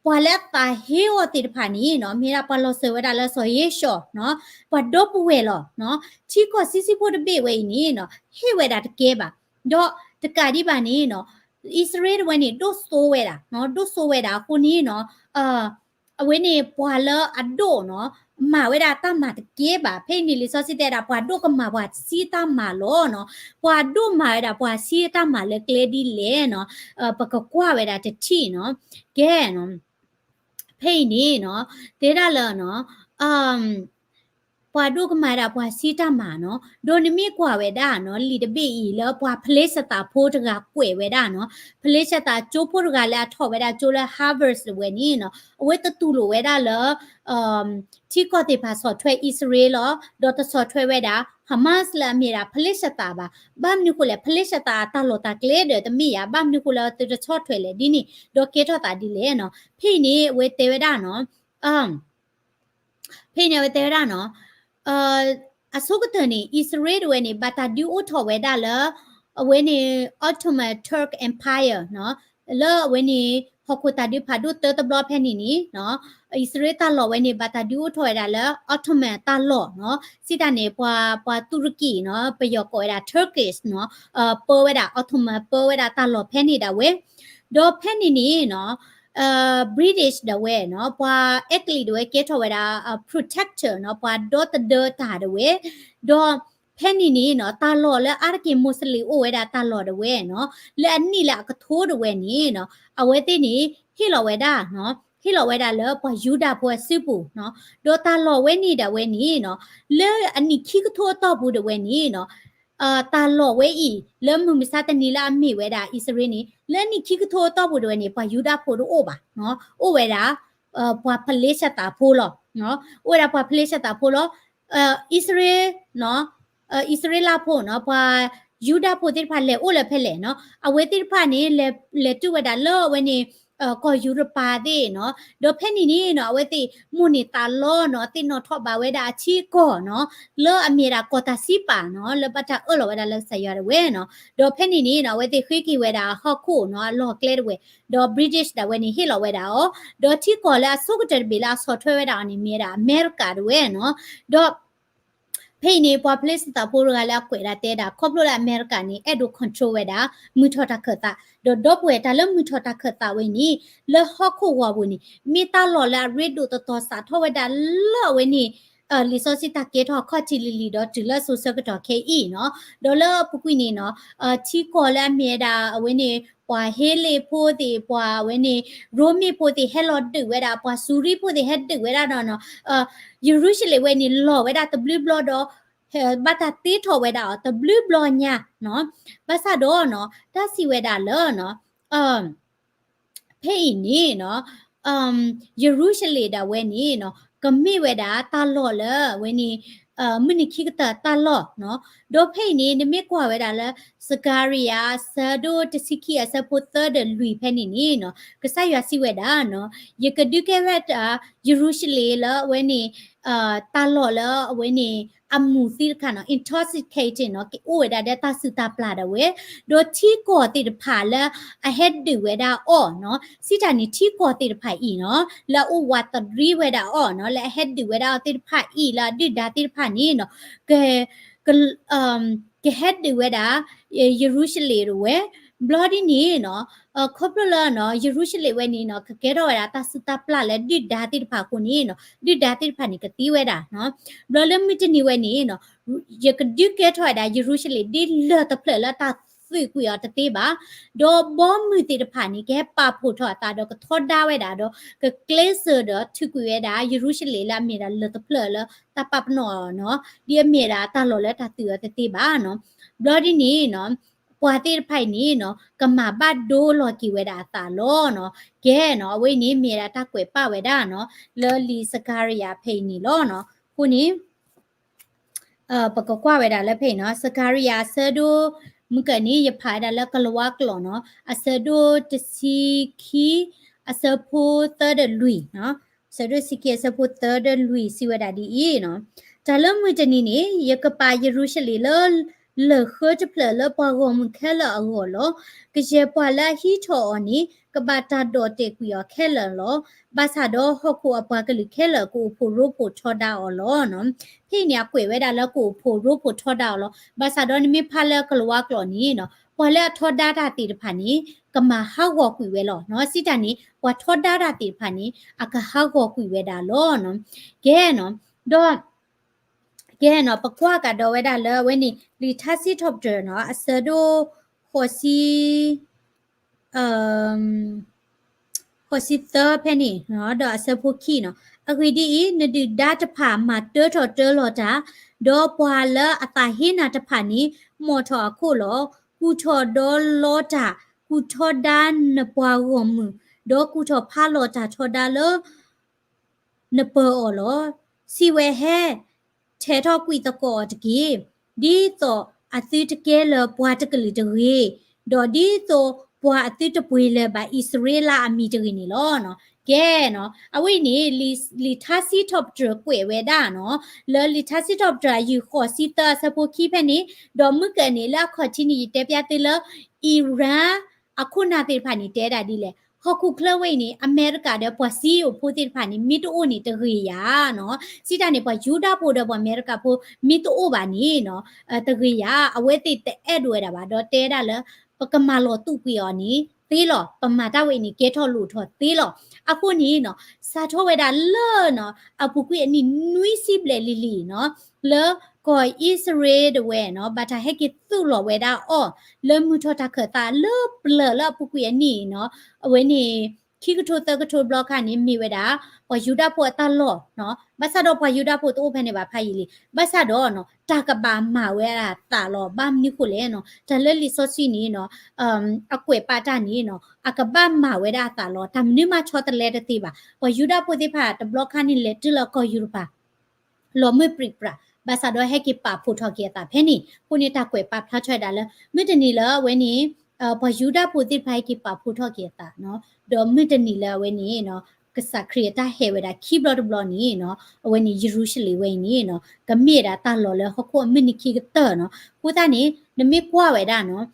ပှၤလၢအသးဟ့အီၤသ့ၣ်တဖၣ်န့ၣ်နီၤ မ့ၢ်ဒၣ်ပှၤလီၤစၢၤဝဲဒၣ်လၢစီၤယ့ၡီၤနီၤ, ပှၤဒီပုၢ်ဝဲၢ်လီၤနီၤ. ထံကီၢ်ဆံးဆံးဖိတဘ့ၣ်ဝဲအံၤန့ၣ်နီၤ ဟ့ၣ်ဝဲဒၣ်တကဲဘၣ်. ဒီးတကးဒံးဘၣ်န့ၣ်နီၤ အံၣ်စရ့လးဒၣ်ဝဲန့ၣ် ဒိၣ်စိဝဲဒၣ်နီၤ, ဒိၣ်စိဝဲဒၣ်အဃိန့ၣ်နီၤ အဝဲန့ၣ်ပှၤလၢအဒိၣ်နီၤ မၤဝဲဒၣ်တၢ်မၤတကဲဘၣ်. ဖဲအံၤန့ၣ်လံာ်စီဆှံတဲဒၣ် ပှၤဒိၣ်ကမၤပှၤဆံးတၢ်မၤလီၤနီၤ. ပှၤဒိၣ်မၤဝဲဒၣ်ပှၤဆံးတၢ်မၤလၢကျဲဒ်လဲၣ်နီၤ, ပကကွၢ်ဝဲဒၣ်တထံၣ်နီၤ. ကဲနီၤ ဖဲအံၤန့ၣ်နီၤ တဲဒၣ်လၢနီၤ ပှၤဒိၣ်ကမၤဒၣ်ပှၤဆံးတၢ်မၤနီၤ. ဒီးနမ့ၢ်ကွၢ်ဝဲဒၣ်နီၤ လံာ်တဘ့ၣ်အံၤလၢပှၤဖလ့ၡသးဖိတဂၤကွဲးဝဲဒၣ်နီၤ, ဖလ့ၡသးကၠိဖိတဂၤလၢအထီၣ်ဝဲဒၣ်ကၠိလၢ Harvard ဝဲန့ၣ်နီၤ အဝဲတတူၢ်လိာ်ဝဲဒၣ်လၢ ထံကီၢ်သ့ၣ်တဖၣ်ဆီၣ်ထွဲအံၣ်စရ့လးလီၤ. ဒီးတဆီၣ်ထွဲဝဲဒၣ် Hamas လၢအမ့ၢ်ဒၣ်ဖလ့ၡသးဘၣ်. ဘၣ်မနုၤဃိလဲၣ် ဖလ့ၡသးအတၢ်လီၢ်တၢ်ကျဲဒီးတမ့ၢ်ယၤ ဘၣ်မနုၤဃိလၢသုတဆီၣ်ထွဲလဲၣ်ဒ်န့ၣ် ဒီးကဲထီၣ်သးဒ်လဲၣ်နီၤ. ဖဲအံၤန့ၣ် အဝဲတဲဝဲဒၣ်နီၤ ဖဲအံၤန့ၣ် အဝဲတဲဝဲဒၣ်နီၤ အဆိကတၢၢ်န့ၣ် အံၣ်စရ့လးဒၣ်ဝဲန့ၣ် ဘၣ်တၢ်ဒုးအိၣ်ထီၣ်ဝဲဒၣ်လၢ အဝဲန့ၣ် Ottoman Turk Empire နီၤ, လၢအဝဲန့ၣ် ဟီၣ်ခိၣ်တၢ်ဒုးဖးဒိၣ်တၢတဘျီဖဲန့ၣ်န့ၣ်နီၤ, အံၣ်စရ့လးတၢ်လီၢ်ဝဲန့ၣ် ဘၣ်တၢ်ဒုးအိၣ်ထီၣ်ဝဲဒၣ်လၢ Ottoman တၢ်လီၢ်နီၤ, စံးတၢ်န့ၣ် ပှၤ ပှၤတူရကံနီၤ ပယီၤကိးဝဲဒၣ် Turkish နီၤ, ပၢဝဲဒၣ် Ottoman ပၢဝဲဒၣ်တၢ်လီၢ်ဖဲန့ၣ်ဒၣ်ဝဲ, ဒီးဖဲန့ၣ်န့ၣ်နီၤ British ဒၣ်ဝဲနီၤ ပှၤအဲကလံးဒၣ်ဝဲကဲထီၣ်ဝဲဒၣ် protector နီၤ ပှၤဒီသဒၢတၢ်ဒၣ်ဝဲ, ဒီးဖဲန့ၣ်န့ၣ်နီၤ တၢ်လီၢ်လၢအါတက့ၢ်မိၢ်စလ့ၣ်အိၣ်ဝဲဒၣ်တၢ်လီၢ်ဒၣ်ဝဲနီၤ လၢအနံၣ်လၢအကထိဒၣ်ဝဲန့ၣ်နီၤ အဝဲသ့ၣ်န့ၣ် ဟ့ၣ်လီၤဝဲဒၣ်နီၤ ဟ့ၣ်လီၤဝဲဒၣ်လၢပှၤယူဒၤဖိအစုပူၤနီၤ ဒီးတၢ်လီၢ်ဝဲန့ၣ်ဒၣ်ဝဲန့ၣ်နီၤ လၢအနံၣ်ခံကထိအတီၢ်ပူၤဒၣ်ဝဲန့ၣ်နီၤ တၢ်လီၢ်ဝဲအံၤ လၢမုၢ်မဆါတနံၤလၢအမ့ၢ်ဝဲဒၣ်အံၣ်စရ့လးန့ၣ် လၢနံၣ်ခံကထိအတီၢ်ပူၤဒၣ်ဝဲန့ၣ် ပှၤယူဒၤဖိတအိၣ်ဘၣ်နီၤ အိၣ်ဝဲဒၣ် ပှၤဖလ့ၡသးဖိလီၤ. အိၣ်ဝဲဒၣ်ပှၤဖလ့ၡသးဖိလီၤ. အံၣ်စရ့လး အံၣ်စရ့လးဖိနီၤ ပှၤယူဒၤဖိသ့ၣ်တဖၣ်လဲၤအိၣ်လၢဖဲလဲၣ်နီၤ အဝဲသ့ၣ်တဖၣ်န့ၣ် လဲၤတုၤဝဲဒၣ်လၢအဝဲန့ၣ် ကီၢ်ယူရပၤသ့ၣ်နီၤ ဒီးဖဲန့ၣ်န့ၣ်နီၤ အဝဲသ့ၣ်မိၣ်န့ၢ်သးလီနီၤ သ့ၣ်နီၣ်ထီၣ်ဘၣ်ဝဲဒၣ်အထံအကီၢ်နီၤ လၢအမ့ၢ်ဒၣ်ကီၢ်တၢ်စံးပာ်နီၤ လၢဘၣ်တၢ်အၢၣ်လီၤဝဲဒၣ်လၢကစၢ်ယွၤဒၣ်ဝဲနီၤ ဒီးဖဲန့ၣ်န့ၣ်နီၤ အဝဲသ့ၣ်ဃ့က့ၤဝဲဒၣ်ဟီၣ်ခိၣ်နီၤ အလီၢ်ကျဲဒၣ်ဝဲ ဒီး British ဒၣ်ဝဲန့ၣ် ဟ့ၣ်လီၤဝဲဒၣ်အီၤ ဒီးထံကီၢ်လၢအဆိကတၢၢ်တဘ့ၣ်လၢအဆီၣ်ထွဲဝဲဒၣ်အီၤန့ၣ် မ့ၢ်ဝဲဒၣ်အမဲရကၤဒၣ်ဝဲနီၤ ဒီး ဖဲအံၤန့ၣ် ပှၤဖလ့ၡသးဖိတဂၤလၢအကွဲးဒၣ်တဲဒၣ် ခီဖျိလၢအမဲရကၤန့ၣ် အဲၣ်ဒိး control ဝဲဒၣ် မုၢ်ထီၣ်တၢ်ခၢၣ်သး ဒီးဒီပုၢ်ဝဲၢ်တၢ်လၢမုၢ်ထီၣ်တၢ်ခၢၣ်သးဝဲန့ၣ် လၢဟီၣ်ခိၣ်ဂီၤပူၤန့ၣ် မ့ၢ်တၢ်လီၢ်လၢအရ့ဒိၣ်တတီၤစးထီၣ်ဝဲဒၣ်လၢအဝဲန့ၣ် လံာ်စီဆှံတၢ်ကဲထီၣ်ခီၣ်ထံးလံၤလံၤဒီးတုၤလၢစိၤဆၢကတီၢ်ခဲအံၤနီၤ ဒီးလၢအပူၤကွံာ်န့ၣ်နီၤ ထံကီၢ်လၢအမ့ၢ်ဝဲဒၣ်အဝဲန့ၣ် ပှၤဟ့လ့ၣ်ဖိသ့ၣ် ပှၤအဝဲန့ၣ် ရိမ့ၤဖိသ့ၣ်ဟဲလီၤဒုးဝဲဒၣ် ပှၤစူၤရံဖိသ့ၣ်ဟဲဒုးဝဲဒၣ်ဒီးနီၤ ယရူၤၡလ့ၣ်ဝဲန့ၣ် လီၤဝဲဒၣ်တဘျုးဘျီဒီး ဘၣ်တၢ်တ့ထီၣ်ဝဲဒၣ်အီၤတဘျုးဘျီညါနီၤ ဘၣ်ဆၣ်ဒီးနီၤ တၢ်စံးဝဲဒၣ်လၢနီၤ ဖဲအံၤန့ၣ်နီၤ ယရူၤၡလ့ၣ်ဒၣ်ဝဲန့ၣ်နီၤ ကမ့ၢ်ဝဲဒၣ်တၢ်လီၢ်လၢအဝဲန့ၣ် မုၢ်နံၤခံကတၢၢ်တၢ်လီၢ်နီၤ ဒီးဖဲအံၤန့ၣ် နမ့ၢ်ကွၢ်ဝဲဒၣ်လၢ စကၤရံယၤ အဆၢဒိၣ်တဆံခံ အဆၢဖိသၢဒီးလွံၢ်ဖဲန့ၣ်န့ၣ်နီၤ ကစၢ်ယွၤစံးဝဲဒၣ်နီၤ ယကဒုးကဲထီၣ်ဝဲဒၣ် ယရူၤၡလ့ၣ်လၢအဝဲန့ၣ် တၢ်လီၢ်လၢအဝဲန့ၣ် အမူးသ့ၣ်တခါနီၤ intoxicated နီၤ ကအိၣ်ဝဲဒၣ်ဒီးတၢ်စုၣ်တၢ်ပျၢ်ဒၣ်ဝဲ ဒီးထံကီၢ်သ့ၣ်တဖၣ်လၢအဟဲဒုးဝဲဒၣ်အီၤနီၤ စံးတၢ်န့ၣ် ထံကီၢ်သ့ၣ်တဖၣ်အံၤနီၤ လၢအအိၣ်ဝးတရံးဝဲဒၣ်အီၤနီၤ လၢအဟဲဒုးဝဲဒၣ်အီၤသ့ၣ်တဖၣ်အံၤလၢအဒုၣ်ဒါသ့ၣ်တဖၣ်န့ၣ်နီၤ က ကဟဲဒုးဝဲဒၣ် ယရူၤၡလ့ၣ်ဒၣ်ဝဲ ဘျီဒ်န့ၣ်နီၤ ခီဖျိလၢနီၤ ယရူၤၡလ့ၣ်ဝဲန့ၣ်နီၤ ကကဲထီၣ်ဝဲဒၣ်တၢ်စုၣ်တၢ်ပျၢ်လၢဒုၣ်ဒါသ့ၣ်တဖၣ်အဃိန့ၣ်နီၤ ဒုၣ်ဒါသ့ၣ်တဖၣ်န့ၣ်ကသံဝဲဒၣ်နီၤ ဘျီလၢမုၢ်တနံၤဝဲန့ၣ်နီၤ ယကဒုးကဲထီၣ်ဝဲဒၣ်ယရူၤၡလ့ၣ်ဒ်လၢၢ်တဖျၢၣ်လၢတၢ်သုးကွံာ်အီၤတသ့ဘၣ် ဒီးဘီမုၢ်သ့ၣ်တဖၣ်န့ၣ် ကဟဲပာ်ဖှိၣ်ထီၣ်အသးဒီးကထီဒါဝဲဒၣ်ဒီး ကကျဲးစၢးဒီးထုးကွံာ်ဝဲဒၣ် ယရူၤၡလ့ၣ်လၢအမ့ၢ်ဒၣ်လၢၢ်တဖျၢၣ်လၢတၢ်ပာ်ပနီၣ်အီၤနီၤ ဒ်အမ့ၢ်ဒၣ်တၢ်လီၢ်လၢတၢ်သုးအီၤတသ့ဘၣ်နီၤ ဘျီဒ်န့ၣ်နီၤ ပှၤသ့ၣ်တဖၣ်အံၤန့ၣ်နီၤ ကမၤဘၣ်ဒိလီၤက့ၤဝဲဒၣ်အသးလီၤနီၤ ကဲနီၤ အဝဲအံၤန့ၣ်မ့ၢ်ဒၣ်တၢ်ကွဲးပာ်ဝဲဒၣ်နီၤ လၢလံာ်စကၤရံယၤဖဲအံၤန့ၣ်လီၤနီၤ အဃိန့ၣ် ပကကွၢ်ဝဲဒၣ်လၢဖဲအံၤနီၤ စကၤရံယၤအဆၢဒိၣ် မုၢ်ကၢၢ်န့ၣ် ယဖးဝဲဒၣ်လၢကလၤဝါကျိာ်နီၤ အဆၢဒိၣ်တဆံခံ အဆၢဖိသၢဒီးလွံၢ်နီၤ အဆၢဒိၣ်တဆံခံ အဆၢဖိသၢဒီးလွံၢ်စံးဝဲဒၣ်ဒ်အံၤနီၤ တၢ်လၢမုၢ်တနံၤန့ၣ် ယကပာ်ယရူၤၡလ့ၣ်လၢ လၢၢ်ဃၢတဖျၢၣ်လၢပှၤဂီၢ်မုၢ်ခဲလၢာ်အဂီၢ်လီၤ. ကယဲၢ်ပှၤလၢအဟံးထီၣ်အီၤန့ၣ် ကဘၣ်တၢ်ဒိးတဲာ်ကွံာ်အီၤခဲလၢာ်လီၤ. ဘၣ်ဆၣ်ဒီးဟီၣ်ခိၣ်အပှၤကလုာ်ခဲလၢာ်ကအိၣ်ဖှိၣ်ရိဖှိၣ်ထီဒါအီၤလီၤ. ဖဲအံၤန့ၣ် အကွဲးဝဲဒၣ်လၢကအိၣ်ဖှိၣ်ရိဖှိၣ်ထီဒါအီၤလီၤ. ဘၣ်ဆၣ်ဒီးနမ့ၢ်ဖးလၢကလၤဝါကျိာ်န့ၣ်နီၤ ပှၤလၢအထီဒါတၢ်သ့ၣ်တဖၣ်န့ၣ် ကမၤဟးဂီၤကွံာ်ဝဲလီၤ. စံးတၢ်န့ၣ် ပှၤထီဒါတၢ်သ့ၣ်တဖၣ်န့ၣ် အကဟးဂီၤကွံာ်ဝဲဒၣ်လီၤ. ကဲနီၤ ဒီး ကဲနီၤ ပကွၢ်ကဒီးဝဲဒၣ်လၢအဝဲန့ၣ် လံာ်ထါစံးထီၣ်ပတြၢၤနီၤ အဆၢဒိၣ် ဃိးဆံ ဃိးဆံသၢဖဲန့ၣ် ဒီးအဆၢဖိခံနီၤ အဂ့ၢ်ဒ်အံၤ, နဒုၣ်ဒါတဖၣ်မၤတၢထီၣ်တၢလီၤတၢ်, ဒီးပှၤလၢအသးဟ့နၤတဖၣ်န့ၣ် မီၣ်ထီၣ်အခိၣ်လီၤ. ကူၣ်ထီၣ်ဒီးလီတၢ်, ကူၣ်ထီဒါနပှၤဂီၢ်မုၢ်, ဒီးကူၣ်ထီၣ်ဖးလီၤတၢ်ထီဒါလၢ နပၢၤအီၤလီၤ. စံးဝဲဟဲ, ထဲးထီၣ်ကွံာ်သကိးအီၤတက့ၢ်. ဒ်သိးအသုတကဲလၢၤပှၤတကလုာ်တဂ့ၤ, ဒီးဒ်သိးပှၤအသုတပှ့ၤလၢၤဘၣ်အံၣ်စရ့လးအမံၤတဂ့ၤန့ၣ်လီၤ. ကဲနီၤ, အဝဲအံၤန့ၣ် လံာ်ထါစံးထီၣ်ပတြၢၤကွဲးဝဲဒၣ်နီၤ, လၢလံာ်ထါစံးထီၣ်ပတြၢၤအယုၢ်ဃိးဆံသၢအဆၢဖိခံဖဲန့ၣ်, ဒီးမုၢ်ကၢၢ်န့ၣ် လၢအခီၣ်ထံးန့ၣ် ယတဲပျးသုလၢ Iran အခိၣ်နၢ်သ့ၣ်တဖၣ်န့ၣ် တဲဒၣ်ဒ်လဲၣ်, ဟီၣ်ခိၣ်ချၢဝဲအံၤန့ၣ် အမဲရကၤဒီးပှၤစံယိၣ်ဖိသ့ၣ်တဖၣ်န့ၣ် မ့ၢ်တအိၣ်န့ၣ်တဂ့ၤယၤနီၤ, စံးတၢ်န့ၣ် ပှၤယူဒၤဖိဒီးပှၤအမဲရကၤဖိ မ့ၢ်တအိၣ်ဘၣ်န့ၣ်နီၤ, တဂ့ၤယၤ, အဝဲသ့ၣ်တအဲၣ်ဒိးဝဲဒၣ်ဘၣ်, ဒီးတဲဒၣ်လၢ ပကမၤလီၤတူာ်ကွံာ်အီၤန့ၣ် သ့လီၤ. ပမၤတၢ်ဝဲအံၤန့ၣ် ကဲထီၣ်လိၣ်ထီၣ်သ့လီၤ. အဃိန့ၣ်နီၤ စးထီၣ်ဝဲဒၣ်လၢနီၤ အပူၤကွံာ်အနံၣ်နွံဆံဘျဲၣ်လံၤလံၤနီၤ လၢကီၢ်အံၣ်စရ့လးတဝဲနီၤ ဘၣ်တၢ်ဟဲက့ၤသူၣ်လီၤဝဲဒၣ်အီၤ လၢမုၢ်ထီၣ်တၢ်ခၢၣ်သးလၢပျၢၤလၢအပူၤကွံာ်အနံၣ်နီၤ အဝဲန့ၣ် ခံကထိသၢကထိတဘျီခါန့ၣ် မ့ၢ်ဝဲဒၣ် ပှၤယူဒၤဖိအတၢ်လီၢ်နီၤ ဘၣ်ဆၣ်ဒီးပှၤယူဒၤဖိတအိၣ်ဖဲန့ၣ်ဘၣ်ဖးယံာ်လံ ဘၣ်ဆၣ်ဒီးနီၤ တၢ်ကဘၣ်မၤဝဲဒၣ်သးလီၤ ဘၣ်မနုၤဃိလဲၣ်နီၤ တၢ်လၢလံာ်စီဆှံန့ၣ်နီၤ အကွဲးပာ်တၢ်န့ၣ်နီၤ အကဘၣ်မၤဝဲဒၣ်အသးလီၤ တၢ်မနုၤမးဆီတလဲတသ့ဘၣ် ပှၤယူဒၤဖိသ့ၣ်တဖၣ်တဘျီခါန့ၣ် လဲၤတုၤလၢကီၢ်ယူရပၤ လီၤမုၢ်ပြံပြါ ဘၣ်ဆၣ်ဒီးဟဲက့ၤပာ်ဖှိၣ်ထီၣ်က့ၤအသးဖဲန့ၣ် အဃိန့ၣ်တၢ်ကွဲးပာ်ဖျါထီၣ်ဝဲဒၣ်လၢ မုၢ်တနံၤလၢအဝဲန့ၣ် ပှၤယူဒၤဖိသ့ၣ်တဖၣ်ဟဲက့ၤပာ်ဖှိၣ်ထီၣ်က့ၤအသးနီၤ ဒီးမုၢ်တနံၤလၢအဝဲန့ၣ်နီၤ ကစၢ်ခရံာ်အတၢ်ဟဲဝဲဒၣ်ခံဘျီတဘျီန့ၣ်နီၤ အဝဲန့ၣ်ယရူၤၡလ့ၣ်ဝဲအံၤန့ၣ်နီၤ ကမ့ၢ်ဝဲဒၣ်တၢ်လီၢ်လၢဟီၣ်ခိၣ်အမုၢ်နံၤခံကတၢၢ်နီၤ အဃိသတးန့ၣ် နမ့ၢ်ကွၢ်ဝဲဒၣ်နီၤ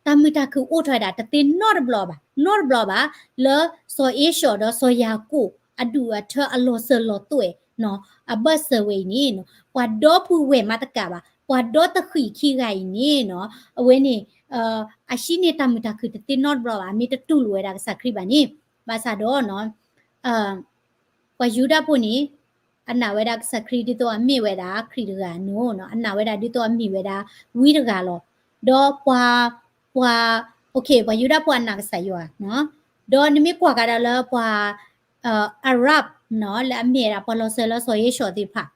တၢ်မုာ်တၢ်ခုၣ်အိၣ်ထီၣ်ဝဲဒၣ်တသ့နီတဘျီဘၣ် နီတဘျီဘၣ် လၢစီၤဧ့ၡီၤဒီးစီၤယၤကိာ် အဒူၣ်အထၢအလီၤစၢၤလီၤသွဲၣ်နီၤ အဘၢၣ်စၢၤဝဲအံၤန့ၣ်နီၤ ပှၤဒီပုၢ်ဝဲၢ်မးတကးဘၣ် ပှၤဒီတဃံးခံဂၤအံၤန့ၣ်နီၤ အဝဲန့ၣ် အဟံးန့ၢ်တၢ်မုာ်တၢ်ခုၣ်တသ့နီတဘျီဘၣ် အမ့ၢ်တတူၢ်လိာ်ဝဲဒၣ်ကစၢ်ခရံာ်ဘၣ်န့ၣ် ဘၣ်ဆၣ်ဒီးနီၤ ပှၤယူဒၤဖိန့ၣ် အနာ်ဝဲဒၣ်ကစၢ်ခရံာ်ဒ်သိးအမ့ၢ်ဝဲဒၣ်ခရံာ်တဂၤနီၤ အနာ်ဝဲဒၣ်ဒ်သိးအမ့ၢ်ဝဲဒၣ်ဝံတဂၤလီၤ. ဒီးပှၤ ပှၤ ပှၤယူဒၤဖိအနာ်ကစၢ်ယွၤနီၤ ဒီးနမ့ၢ်ကွၢ်ကဒါလၢပှၤ Arab နီၤ လၢအမ့ၢ်ဝဲဒၣ်ပှၤလီၤစၢၤလၢစီၤဧ့ၡီၤသ့ၣ်တဖၣ်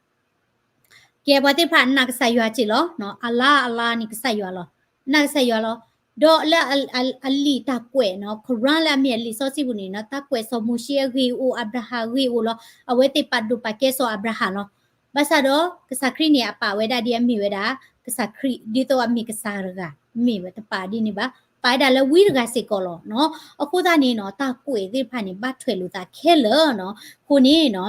ကဲပှၤသ့ၣ်တဖၣ်နာ်ကစၢ်ယွၤက့လီၤနီၤ အလၤအလၤန့ၣ်ကစၢ်ယွၤလီၤ နာ်ကစၢ်ယွၤလီၤ. ဒီးလၢအလံာ်တၢ်ကွဲးနီၤ Quran လၢအမ့ၢ်အလံာ်စီဆှံပူၤန့ၣ်နီၤ တၢ်ကွဲးစီၤမိၤၡ့အဂ့ၢ်အိၣ် အၤဘြၤဟၣ်ဂ့ၢ်အိၣ်လီၤ အဝဲသ့ၣ်ပာ်ဒိၣ်ပာ်ကဲစီၤအၤဘြၤဟၣ်လီၤ. ဘၣ်ဆၣ်ဒီးကစၢ်ခရံာ်န့ၣ် အပာ်ဝဲဒၣ်ဒ်အမ့ၢ်ဝဲဒၣ် ကစၢ်ခရံာ် ဒ်သိးအမ့ၢ်ကစၢ်တဂၤ မ့ၢ်ဝဲတပာ်ဒ်န့ၣ်ဘၣ် ပာ်ဝဲဒၣ်လၢဝံတဂၤစ့ၢ်ကီးလီၤနီၤ. အဃိသတးန့ၣ်နီၤ တၢ်ကွဲးသ့ၣ်တဖၣ်န့ၣ် ဘၣ်ထွဲးလိာ်သးခဲလၢာ်နီၤ. အဃိန့ၣ်နီၤ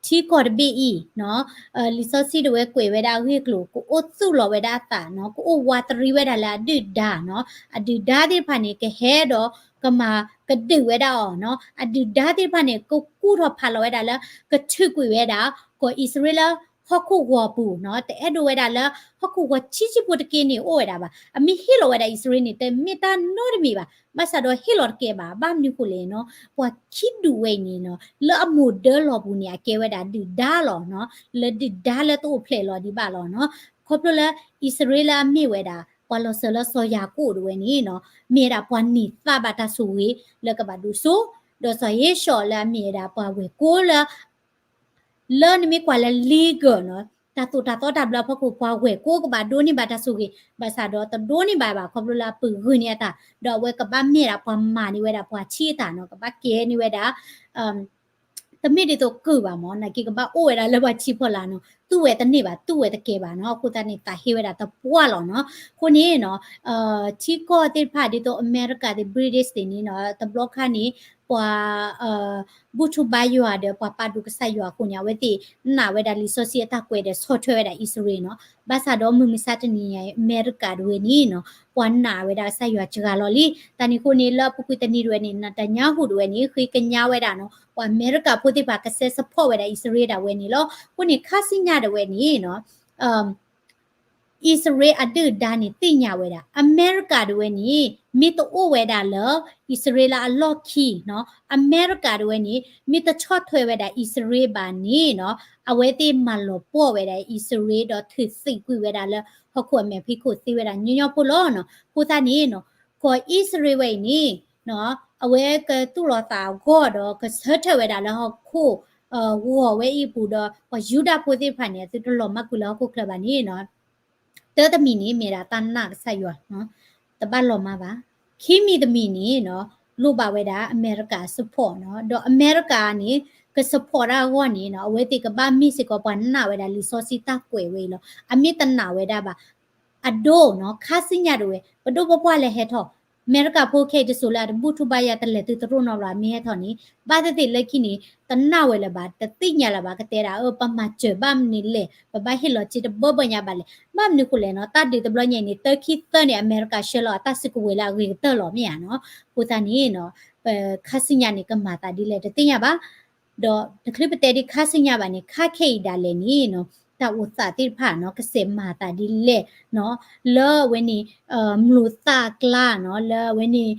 ထံကီၢ်တဘ့ၣ်အံၤနီၤ လံာ်စီဆှံတဝဲကွဲးဝဲဒၣ်အဂ့ၢ်အကျိၤ ကအိၣ်သူၣ်လီၤဝဲဒၣ်အသးနီၤ ကအိၣ်ဝးတရံးဝဲဒၣ်လၢအဒုၣ်ဒါနီၤ အဒုၣ်ဒါသ့ၣ်တဖၣ်န့ၣ် ကဟဲဒီးကမၤကဒုးဝဲဒၣ်အီၤနီၤ အဒုၣ်ဒါသ့ၣ်တဖၣ်န့ၣ် ကကူၣ်ထီၣ်ဖးလီၤဝဲဒၣ်လၢ ကထုးကွံာ်ဝဲဒၣ် ကီၢ်အံၣ်စရ့လးလၢဟီၣ်ခိၣ်ဂီၤပူၤနီၤ တအဲၣ်ဒိးဝဲဒၣ်လၢ ဟီၣ်ခိၣ်ဂီၤဆံးဆံးဖိတက့ၢ်န့ၣ်အိၣ်ဝဲဒၣ်ဘၣ် အမ့ၢ်ဟ့ၣ်လီၤဝဲဒၣ်အံၣ်စရ့လးန့ၣ် တမ့ၢ်တၢ်နီတမံၤဘၣ် ဘၣ်ဆၣ်ဒီးဟ့ၣ်လီၤတကဲဘၣ် ဘၣ်မနုၤဃိလဲၣ်နီၤ ပှၤခံဒူၣ်ဝဲအံၤန့ၣ်နီၤ လၢအမိၢ်ဒၢလီၢ်ပူၤန့ၣ် အကဲဝဲဒၣ်ဒုၣ်ဒါလီၤနီၤ လၢဒုၣ်ဒါလၢတအိၣ်ဖျဲၣ်လီၤဒံးဘၣ်လီၤနီၤ ခီဖျိလၢအံၣ်စရ့လးလၢအမ့ၢ်ဝဲဒၣ် ပှၤလီၤစၢၤလၢစီၤယၤကိာ်တဝဲန့ၣ်နီၤ မ့ၢ်ဝဲဒၣ်ပှၤန့ၢ်သါဘၣ်တၢ်ဆိၣ်ဂ့ၤလၢကဘၣ်ဒိၣ်စိ ဒီးစီၤဧ့ၡီၤလၢအမ့ၢ်ဝဲဒၣ်ပှၤဝဲၢ်ကိလၢ လၢနမ့ၢ်ကွၢ်လၢ legal နီၤ တၢ်သိၣ်တၢ်သီတၢ်ဘျၢအဖီခိၣ် ပှၤဝဲၢ်ကိကဘၣ်ဒိးန့ၢ်ဘၣ်တၢ်ဆိၣ်ဂ့ၤ ဘၣ်ဆၣ်ဒီးတဒိးန့ၢ်ဘၣ်ဘၣ် ခီဖျိလၢအပၢၢ်ဂုာ်န့ၢ်အတၢ် ဒီးအဝဲကဘၣ်မ့ၢ်ဒၣ်ပှၤမၤန့ၢ်ဝဲဒၣ်ပှၤဆံးအတၢ်နီၤ ကဘၣ်ကဲန့ၢ်ဝဲဒၣ် တမ့ၢ်ဒ်သိးကုၢ်ဘၣ်မၢ် နာ်က့ကဘၣ်အိၣ်ဝဲဒၣ်လၢပှၤဆံးဖီလာ်နီၤ သူၣ်ဝဲတန့ၢ်ဘၣ် သူၣ်ဝဲတကဲဘၣ်နီၤ အဃိသတးန့ၣ် သးဟ့ဝဲဒၣ်တပှၢ်လီၤနီၤ အဃိန့ၣ်နီၤ ထံကီၢ်သ့ၣ်တဖၣ်ဒ်သိးအမဲရကၤသ့ၣ် British သ့ၣ်န့ၣ်နီၤ တဘျီခါန့ၣ် ပှၤ ဘူၣ်ထီၣ်ဘါယွၤဒီး ပှၤပာ်ဒိၣ်ကစၢ်ယွၤအဃိန့ၣ် အဝဲသ့ၣ်နာ်ဝဲဒၣ်လံာ်စီဆှံအတၢ်ကွဲးဒီးဆီၣ်ထွဲဝဲဒၣ်အံၣ်စရ့လးနီၤ ဘၣ်ဆၣ်ဒီးမုၢ်မဆါတနံၤညါအံၤ အမဲရကၤတဝဲန့ၣ်နီၤ ပှၤနာ်ဝဲဒၣ်ကစၢ်ယွၤစှၤလီၤလံ တၢ်န့ၣ်အဃိန့ၣ် လၢအပူၤကွံာ်တနံၤတဝဲန့ၣ် နၤတၢ်ညါဟူးတဝဲန့ၣ် ဃ့ကညးဝဲဒၣ်နီၤ ပှၤအမဲရကၤဖိသ့ၣ်တဖၣ်ကဆဲး support ဝဲဒၣ်အံၣ်စရ့လးဒၣ်ဝဲန့ၣ်လီၤ အဃိန့ၣ် ခါဆူညါတဝဲန့ၣ်နီၤ အံၣ်စရ့လးအဒုၣ်ဒါန့ၣ် သ့ၣ်ညါဝဲဒၣ် အမဲရကၤတဝဲန့ၣ် မ့ၢ်တအိၣ်ဝဲဒၣ်လၢ အံၣ်စရ့လးအလီၢ်ခံနီၤ အမဲရကၤတဝဲန့ၣ် မ့ၢ်တဆီၣ်ထွဲဝဲဒၣ်အံၣ်စရ့လးဘၣ်န့ၣ်နီၤ အဝဲသ့ၣ်မၤလီၤပှီၢ်ဝဲဒၣ်အံၣ်စရ့လး ဒီးထုးသံကွံာ်ဝဲဒၣ်လၢဟီၣ်ခိၣ်အမဲာ်ဖံးခိၣ်သ့ဝဲဒၣ်ညီညီဖိလီၤနီၤ အဃိသတးန့ၣ်နီၤ ကီၢ်အံၣ်စရ့လးဝဲအံၤန့ၣ် အဝဲကသူၣ်လီၤသးအဂီၢ်ဒီးကဆၢထၢၣ်ဝဲဒၣ်လၢဟီၣ်ခိၣ် ဂီၤဝဲအံၤအပူၤဒီး ပှၤယူဒၤဖိသ့ၣ်တဖၣ်န့ၣ် အသုတလီၤမၢ်ကွံာ်လၢဟီၣ်ခိၣ်ချၢဘၣ်န့ၣ်နီၤ တၢတမံၤန့ၣ် မ့ၢ်ဒၣ်တၢ်နာ်ကစၢ်ယွၤ တဘၣ်လီၤမၢ်ဘၣ်. ခံမံၤတမံၤန့ၣ်နီၤ လိၣ်ဘၣ်ဝဲဒၣ်အမဲရကၤ support နီၤ ဒီးအမဲရကၤန့ၣ် က support ဒၣ်အဂီၢ်န့ၣ်နီၤ အဝဲသ့ၣ်ကဘၣ်မ့ၢ်စ့ၢ်ကီးပှၤနာ်ဝဲဒၣ်လံာ်စီဆှံတၢ်ကွဲးဝဲအံၤလီၤ. အမ့ၢ်တနာ်ဝဲဒၣ်ဘၣ် အဒိနီၤ ခါဆူညါတဝဲ ပဒိၣ်ပပှၢ်လၢဟဲထီၣ် အမဲရကၤဖိခဲအံၤတစိၤလၢအတဘူၣ်ထီၣ်ဘါယွၤတလဲၤသုတရိၣ်နီတဘျီ မ့ၢ်ဟဲထီၣ်န့ၣ် ဘၣ်သ့ၣ်သ့ၣ်လၢခံန့ၣ် တနာ်ဝဲလၢၤဘၣ် တသ့ၣ်ညါလၢၤဘၣ် ကတဲဒၣ် အၢ ပမၤစၢၤဘၣ်မနုၤလဲၣ် ပဘၣ်ဟ့ၣ်လီၤစ့တဘၢဘၢညါဘၣ်လဲၣ် ဘၣ်မနုၤဃိလဲၣ်နီၤ တၢ်ဒုးတဘျီညါအံၤန့ၣ် တၢ်ခံသၢန့ၣ် အမဲရကၤဆှၢလီၤအတၢ်စုကဝဲၤလၢအဂ့ၤကတၢၢ်လီၤ မ့ၢ်ဧါနီၤ အဃိသတးန့ၣ်နီၤ ပခါဆူညါန့ၣ် ကမၤသးဒ်လဲၣ်တသ့ၣ်ညါဘၣ် ဒီးတချုးပတဲဒ်ခါဆူညါဘၣ်န့ၣ် ခါခဲအံၤဒၣ်လဲာ်န့ၣ်နီၤ တၢ်အိၣ်သးသ့ၣ်တဖၣ်နီၤ ကစဲးမၤသးဒ်လဲၣ်နီၤ, လၢအဝဲန့ၣ် မျိာ်သၣ်အကျါနီၤ လၢအဝဲန့ၣ်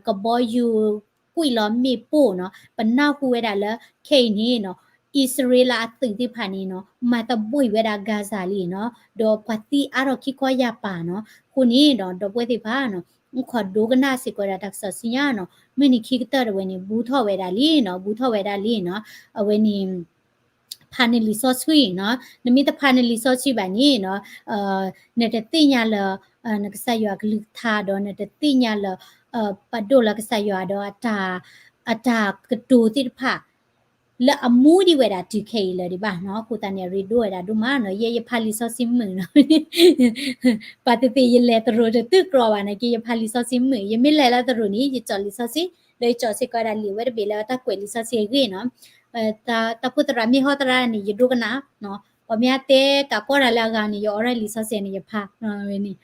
ကဘီယူၤ ကွံာ်လီၤမ့ၣ်ပိၢ်နီၤ, ပနၢ်ဟူဝဲဒၣ်လၢခဲအံၤန့ၣ်နီၤ အံၣ်စရ့လးအသုးသ့ၣ်တဖၣ်န့ၣ်နီၤ မၤသဘှံးဝဲဒၣ် Gaza လံနီၤ, ဒီးပှၤသံအါထီၣ်ခံခီယၤပာ်နီၤ, အဃိန့ၣ်ဒီး ဒီပုၢ်ဝဲၢ်သ့ၣ်တဖၣ်နီၤ အိၣ်ခိးဒိကနၣ်စ့ၢ်ကီးဝဲဒၣ်တၢ်ကစီၣ်ဆူညါနီၤ, မုၢ်နံၤခံကတၢၢ်တဝဲန့ၣ် ဘူးထီၣ်ဝဲဒၣ်လံနီၤ, ဘူးထီၣ်ဝဲဒၣ်လံနီၤ, အဝဲန့ၣ် ဖးနလံာ်စီဆှံနီၤ, နမ့ၢ်တဖးနလံာ်စီဆှံဘၣ်န့ၣ်နီၤ နတသ့ၣ်ညါလၢ နကစၢ်ယွၤကလုၢ်ကထါဒီး နတသ့ၣ်ညါလၢ ပဒိၣ်လၢကစၢ်ယွၤဒီး အတၢ်ကတိၤသ့ၣ်တဖၣ် လၢအမူဒံးဝဲဒၣ်တုၤခဲအံၤလၢၤဒံးဘၣ်နီၤ, အဃိသတးန့ၣ် အရ့ဒိၣ်ဝဲဒၣ်ဒိၣ်မးနီၤ, ယဲယဖးလံာ်စီဆှံမုာ်နီၤ ပှၤသ့ၣ်သ့ၣ်ယလဲၤသရိာ်တတုၤကြီဘၣ်နာ်က့ ယဖးလံာ်စီဆှံမုာ်, ယမ့ၢ်လဲၤလၢသရိာ်န့ၣ် ယကၠီလံာ်စီဆှံ, ဒီးယကၠီစ့ၢ်ကီးဝဲဒၣ်လံာ်ဝဲတဘ့ၣ်လၢတၢ်ကွဲးလံာ်စီဆှံအဂ့ၢ်နီၤ, တၢ်ဖိသရၣ်မ့ၢ်ဟီသရၣ်န့ၣ် ယဒိကနၣ်, ပှၤမ့ၢ်ဟဲတဲကးကီတၢ်လၢအဂၤန့ၣ် ယအိးထီၣ်လံာ်စီဆှံန့ၣ် ယဖးဝဲန့ၣ်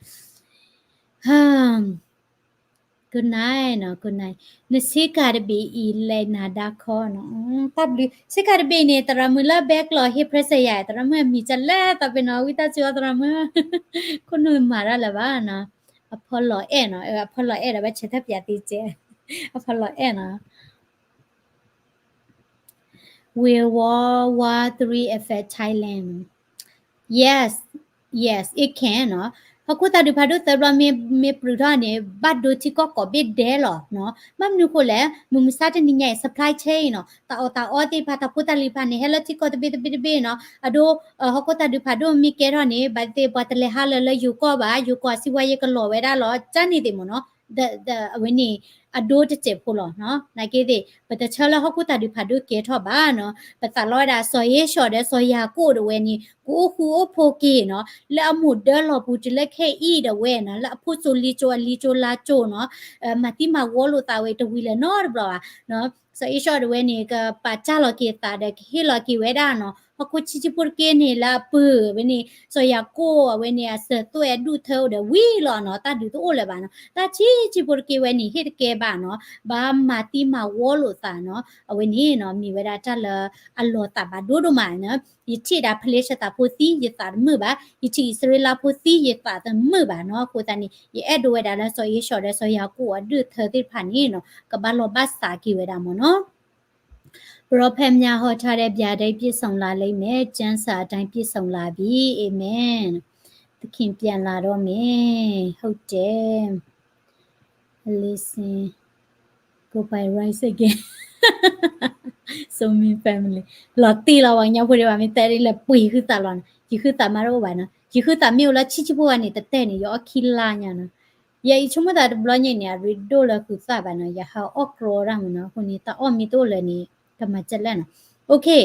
Good night နီၤ Good night, နဆ့ကၤတဘ့ၣ်အံၤလဲၤနၤဒါခီနီၤ, တၢ်ဘျုး, ဆ့ကၤတဘ့ၣ်န့ၣ် သရၣ်မုၣ်လၢဘဲကျီၤဟ့ၣ် present ယၤ, သရၣ်မုၣ်အမံၤကလဲၤသးပ့ၤနီၤ, ဝံသးစူၤအီၤသရၣ်မုၣ်, ခိၣ်နူာ်မၤတၢ်လၢၤဘၣ်နီၤ, အဖီလီၤအဲၣ်နီၤ, အဖီလီၤအဲၣ်ဒီးဘၣ်ဆဲးတၢ်ပၠးသ့ကဲ, အဖီလီၤအဲၣ်နီၤ Will World War Three affect Thailand? Yes, yes, it can နီၤ, ဟီၣ်ခိၣ်သးဒုးဖးဒိၣ်သၢဘျီမ့ၢ်, မ့ၢ်ပြုးထီၣ်န့ၣ် ဘၣ်ဒိထံကီၢ်ကိးဘ့ၣ်ဒဲးလီၤနီၤ, ဘၣ်မနုၤဃိလဲၣ်, မုၢ်မဆါတနံၤညါအံၤ supply chain နီၤ, တၢ်အီၣ်တၢ်အီသ့ၣ်တဖၣ် တၢ်ဖိတၢ်လံၤတဖၣ်န့ၣ် ဟဲလၢထံကီၢ်တဘ့ၣ်တဘ့ၣ်တဘ့ၣ်နီၤ, အဒိ ဟီၣ်ခိၣ်သးဒုးဖးဒိၣ်မ့ၢ်ကဲထီၣ်န့ၣ် ဘၣ်သ့ၣ်သ့ၣ်ပှၤတလဲၤဟးလၢၤလၢယိၤကီၢ်ဘၣ်, ယိၤကီၢ်စံးဝဲယကလီၤဝဲဒၣ်လီၤ, ကန့ၣ်သ့ၣ်မ့ၢ်နီၤ အဝဲန့ၣ် အဒိတစဲးဖိလီၤနီၤ, နာ်က့သ့ၣ် ပတဆၢလၢဟီၣ်ခိၣ်သးဒုးဖးဒိၣ်ကဲထီၣ်ဘၣ်နီၤ, ပသးလီဝဲဒၣ်စီၤအ့ၡီၤဒီးစီၤယၤကိာ်ဒၣ်ဝဲန့ၣ် ကအိၣ်ဃူအိၣ်ဖိးက့ၤနီၤ, လၢအမိၢ်ဒၢလီၤပူၤတုၤလၢခဲအံၤဒၣ်ဝဲနီၤ, လၢအဖိစိၤလံၤစိၤအလံၤစိၤလါစိၤနီၤ, မၤသံမၤဝီလိာ်သးဝဲတဝံၤလၢၤနီတဘျီဘၣ်, စီၤအ့ၡီၤဒၣ်ဝဲန့ၣ် ကပာ်စၢ်လီၤက့ၤသးဒီးကဟ့ၣ်လီၤက့ၤဝဲဒၣ်နီၤ, ဟီၣ်ခိၣ်ဆံးဆံးဖိတက့ၢ်န့ၣ်လၢအပၢၤဝဲန့ၣ် စီၤယၤကိာ်အဝဲန့ၣ် အစၢၤသွဲၣ်အဒူၣ်ထၢအိၣ်ဒီးဝံၤလီၤနီၤ, တၢ်ဒုးတအိၣ်လၢၤဘၣ်နီၤ, တၢ်ဆံးဆံးဖိတက့ၢ်ဝဲန့ၣ် ဟ့ၣ်တကဲဘၣ်နီၤ, ဘၣ်မၤသံမၤဝီလိာ်သးနီၤ, အဝဲန့ၣ်နီၤ မ့ၢ်ဝဲဒၣ်တၢ်လၢအလီၤသးဘၣ်ဒိဒိၣ်မးနီၤ, ယထံၣ်ဒၣ်ဖလ့ၡသးဖိသံ ယသးတမုာ်ဘၣ်, ယထံၣ်အံၣ်စရ့လးဖိသံ ယသးတမုာ်ဘၣ်နီၤ, အဃိသတးန့ၣ် ယအဲၣ်ဒိးဝဲဒၣ်လၢစီၤအ့ၡီၤဒီးစီၤယၤကိာ်အဒူၣ်ထၢသ့ၣ်တဖၣ်န့ၣ်နီၤ ကဘၣ်လီၤဘၣ်စးက့ၤဝဲဒၣ်မ့ၢ်နီၤ ပရောဖက်များဟောထားတဲ့ဗျာဒိတ်ပြည့်စုံလာလိမ့်မယ်။ ကျမ်းစာအတိုင်းပြည့်စုံလာပြီ။ အာမင်။ သခင်ပြန်လာတော့မယ်။ ဟုတ်တယ်။ Listen. Goodbye, rise again. So mean family. လီၤတံၢ်လီၤ ပှၤကညီဖိဒံးဘၣ် မ့ၢ်တဲဒ်လဲၣ်ပှ့ၤဃုသးလီၤန့ၣ် ယဃုသးမးတအိၣ်ဘၣ်နီၤ. ယဃုသးမ့ၢ်အိၣ်လၢဆံးဆံးဖိဂၤန့ၣ် တတဲန့ၣ် ယအီၣ်ခံလါညါနီၤ. ယအံၤဆိကမိၣ်သးတဘျီညါန့ၣ် အရ့ဒိၣ်လၢဃုသးဘၣ်နီၤ, ယဟးအီၣ်ကြီတၢ်မ့ၢ်နီၤ, အဃိန့ၣ် တၢ်အီၣ်မ့ၢ်တအိၣ်လၢၤန့ၣ် ကမၤကလဲၣ်နီၤ. Okay,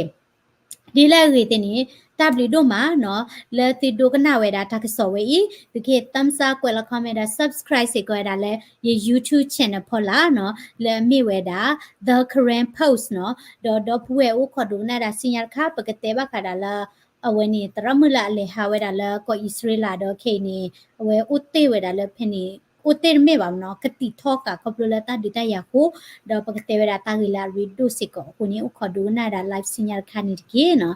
ဒ်လဲၣ်အဂ့ၢ်သ့ၣ်န့ၣ် တၢ်ဘျုးဒိၣ်မးနီၤ, လၢသုဒိကနၣ်ဝဲဒၣ်တၢ်ကစီၣ်ဝဲအံၤ, သုကဟ့ၣ် thumbs up ကွဲးလီၤ comment ဒီး subscribe စ့ၢ်ကီးဝဲဒၣ်လၢယ YouTube channel ဖီလာ်နီၤ, လၢအမ့ၢ်ဝဲဒၣ် The Karen Post နီၤ, ဒီးဒီပုၢ်ဝဲၢ်အိၣ်ခိးဒိကနၣ်ဒၣ်ဆူညါတခါ ပကတဲဘၣ်ဃးဒၣ်လၢ အဝဲန့ၣ် သရၣ်မုၣ်လၢအလဲၤဟးဝဲဒၣ်လၢကီၢ်အံၣ်စရ့လးဒီးခဲအံၤန့ၣ် အဝဲအိၣ်တ့ၢ်ဝဲဒၣ်လၢဖဲန့ၣ် အိၣ်တ့ၢ်တမ့ၢ်ဘၣ်မ့ၢ်နီၤ, ကသံၣ်ထီၣ်ဃာ်ခီဖျိလၢတၢ်ဒုးတၢ်ယၤအဃိ, ဒီးပကတဲဝဲဒၣ်တၢ်ဂ့ၢ်လၢအရ့ဒိၣ်စ့ၢ်ကီးအဃိန့ၣ် အိၣ်ခိးဒိကနၣ်ဒၣ် live ဆူညါတခါန့ၣ်တက့ၢ်နီၤ.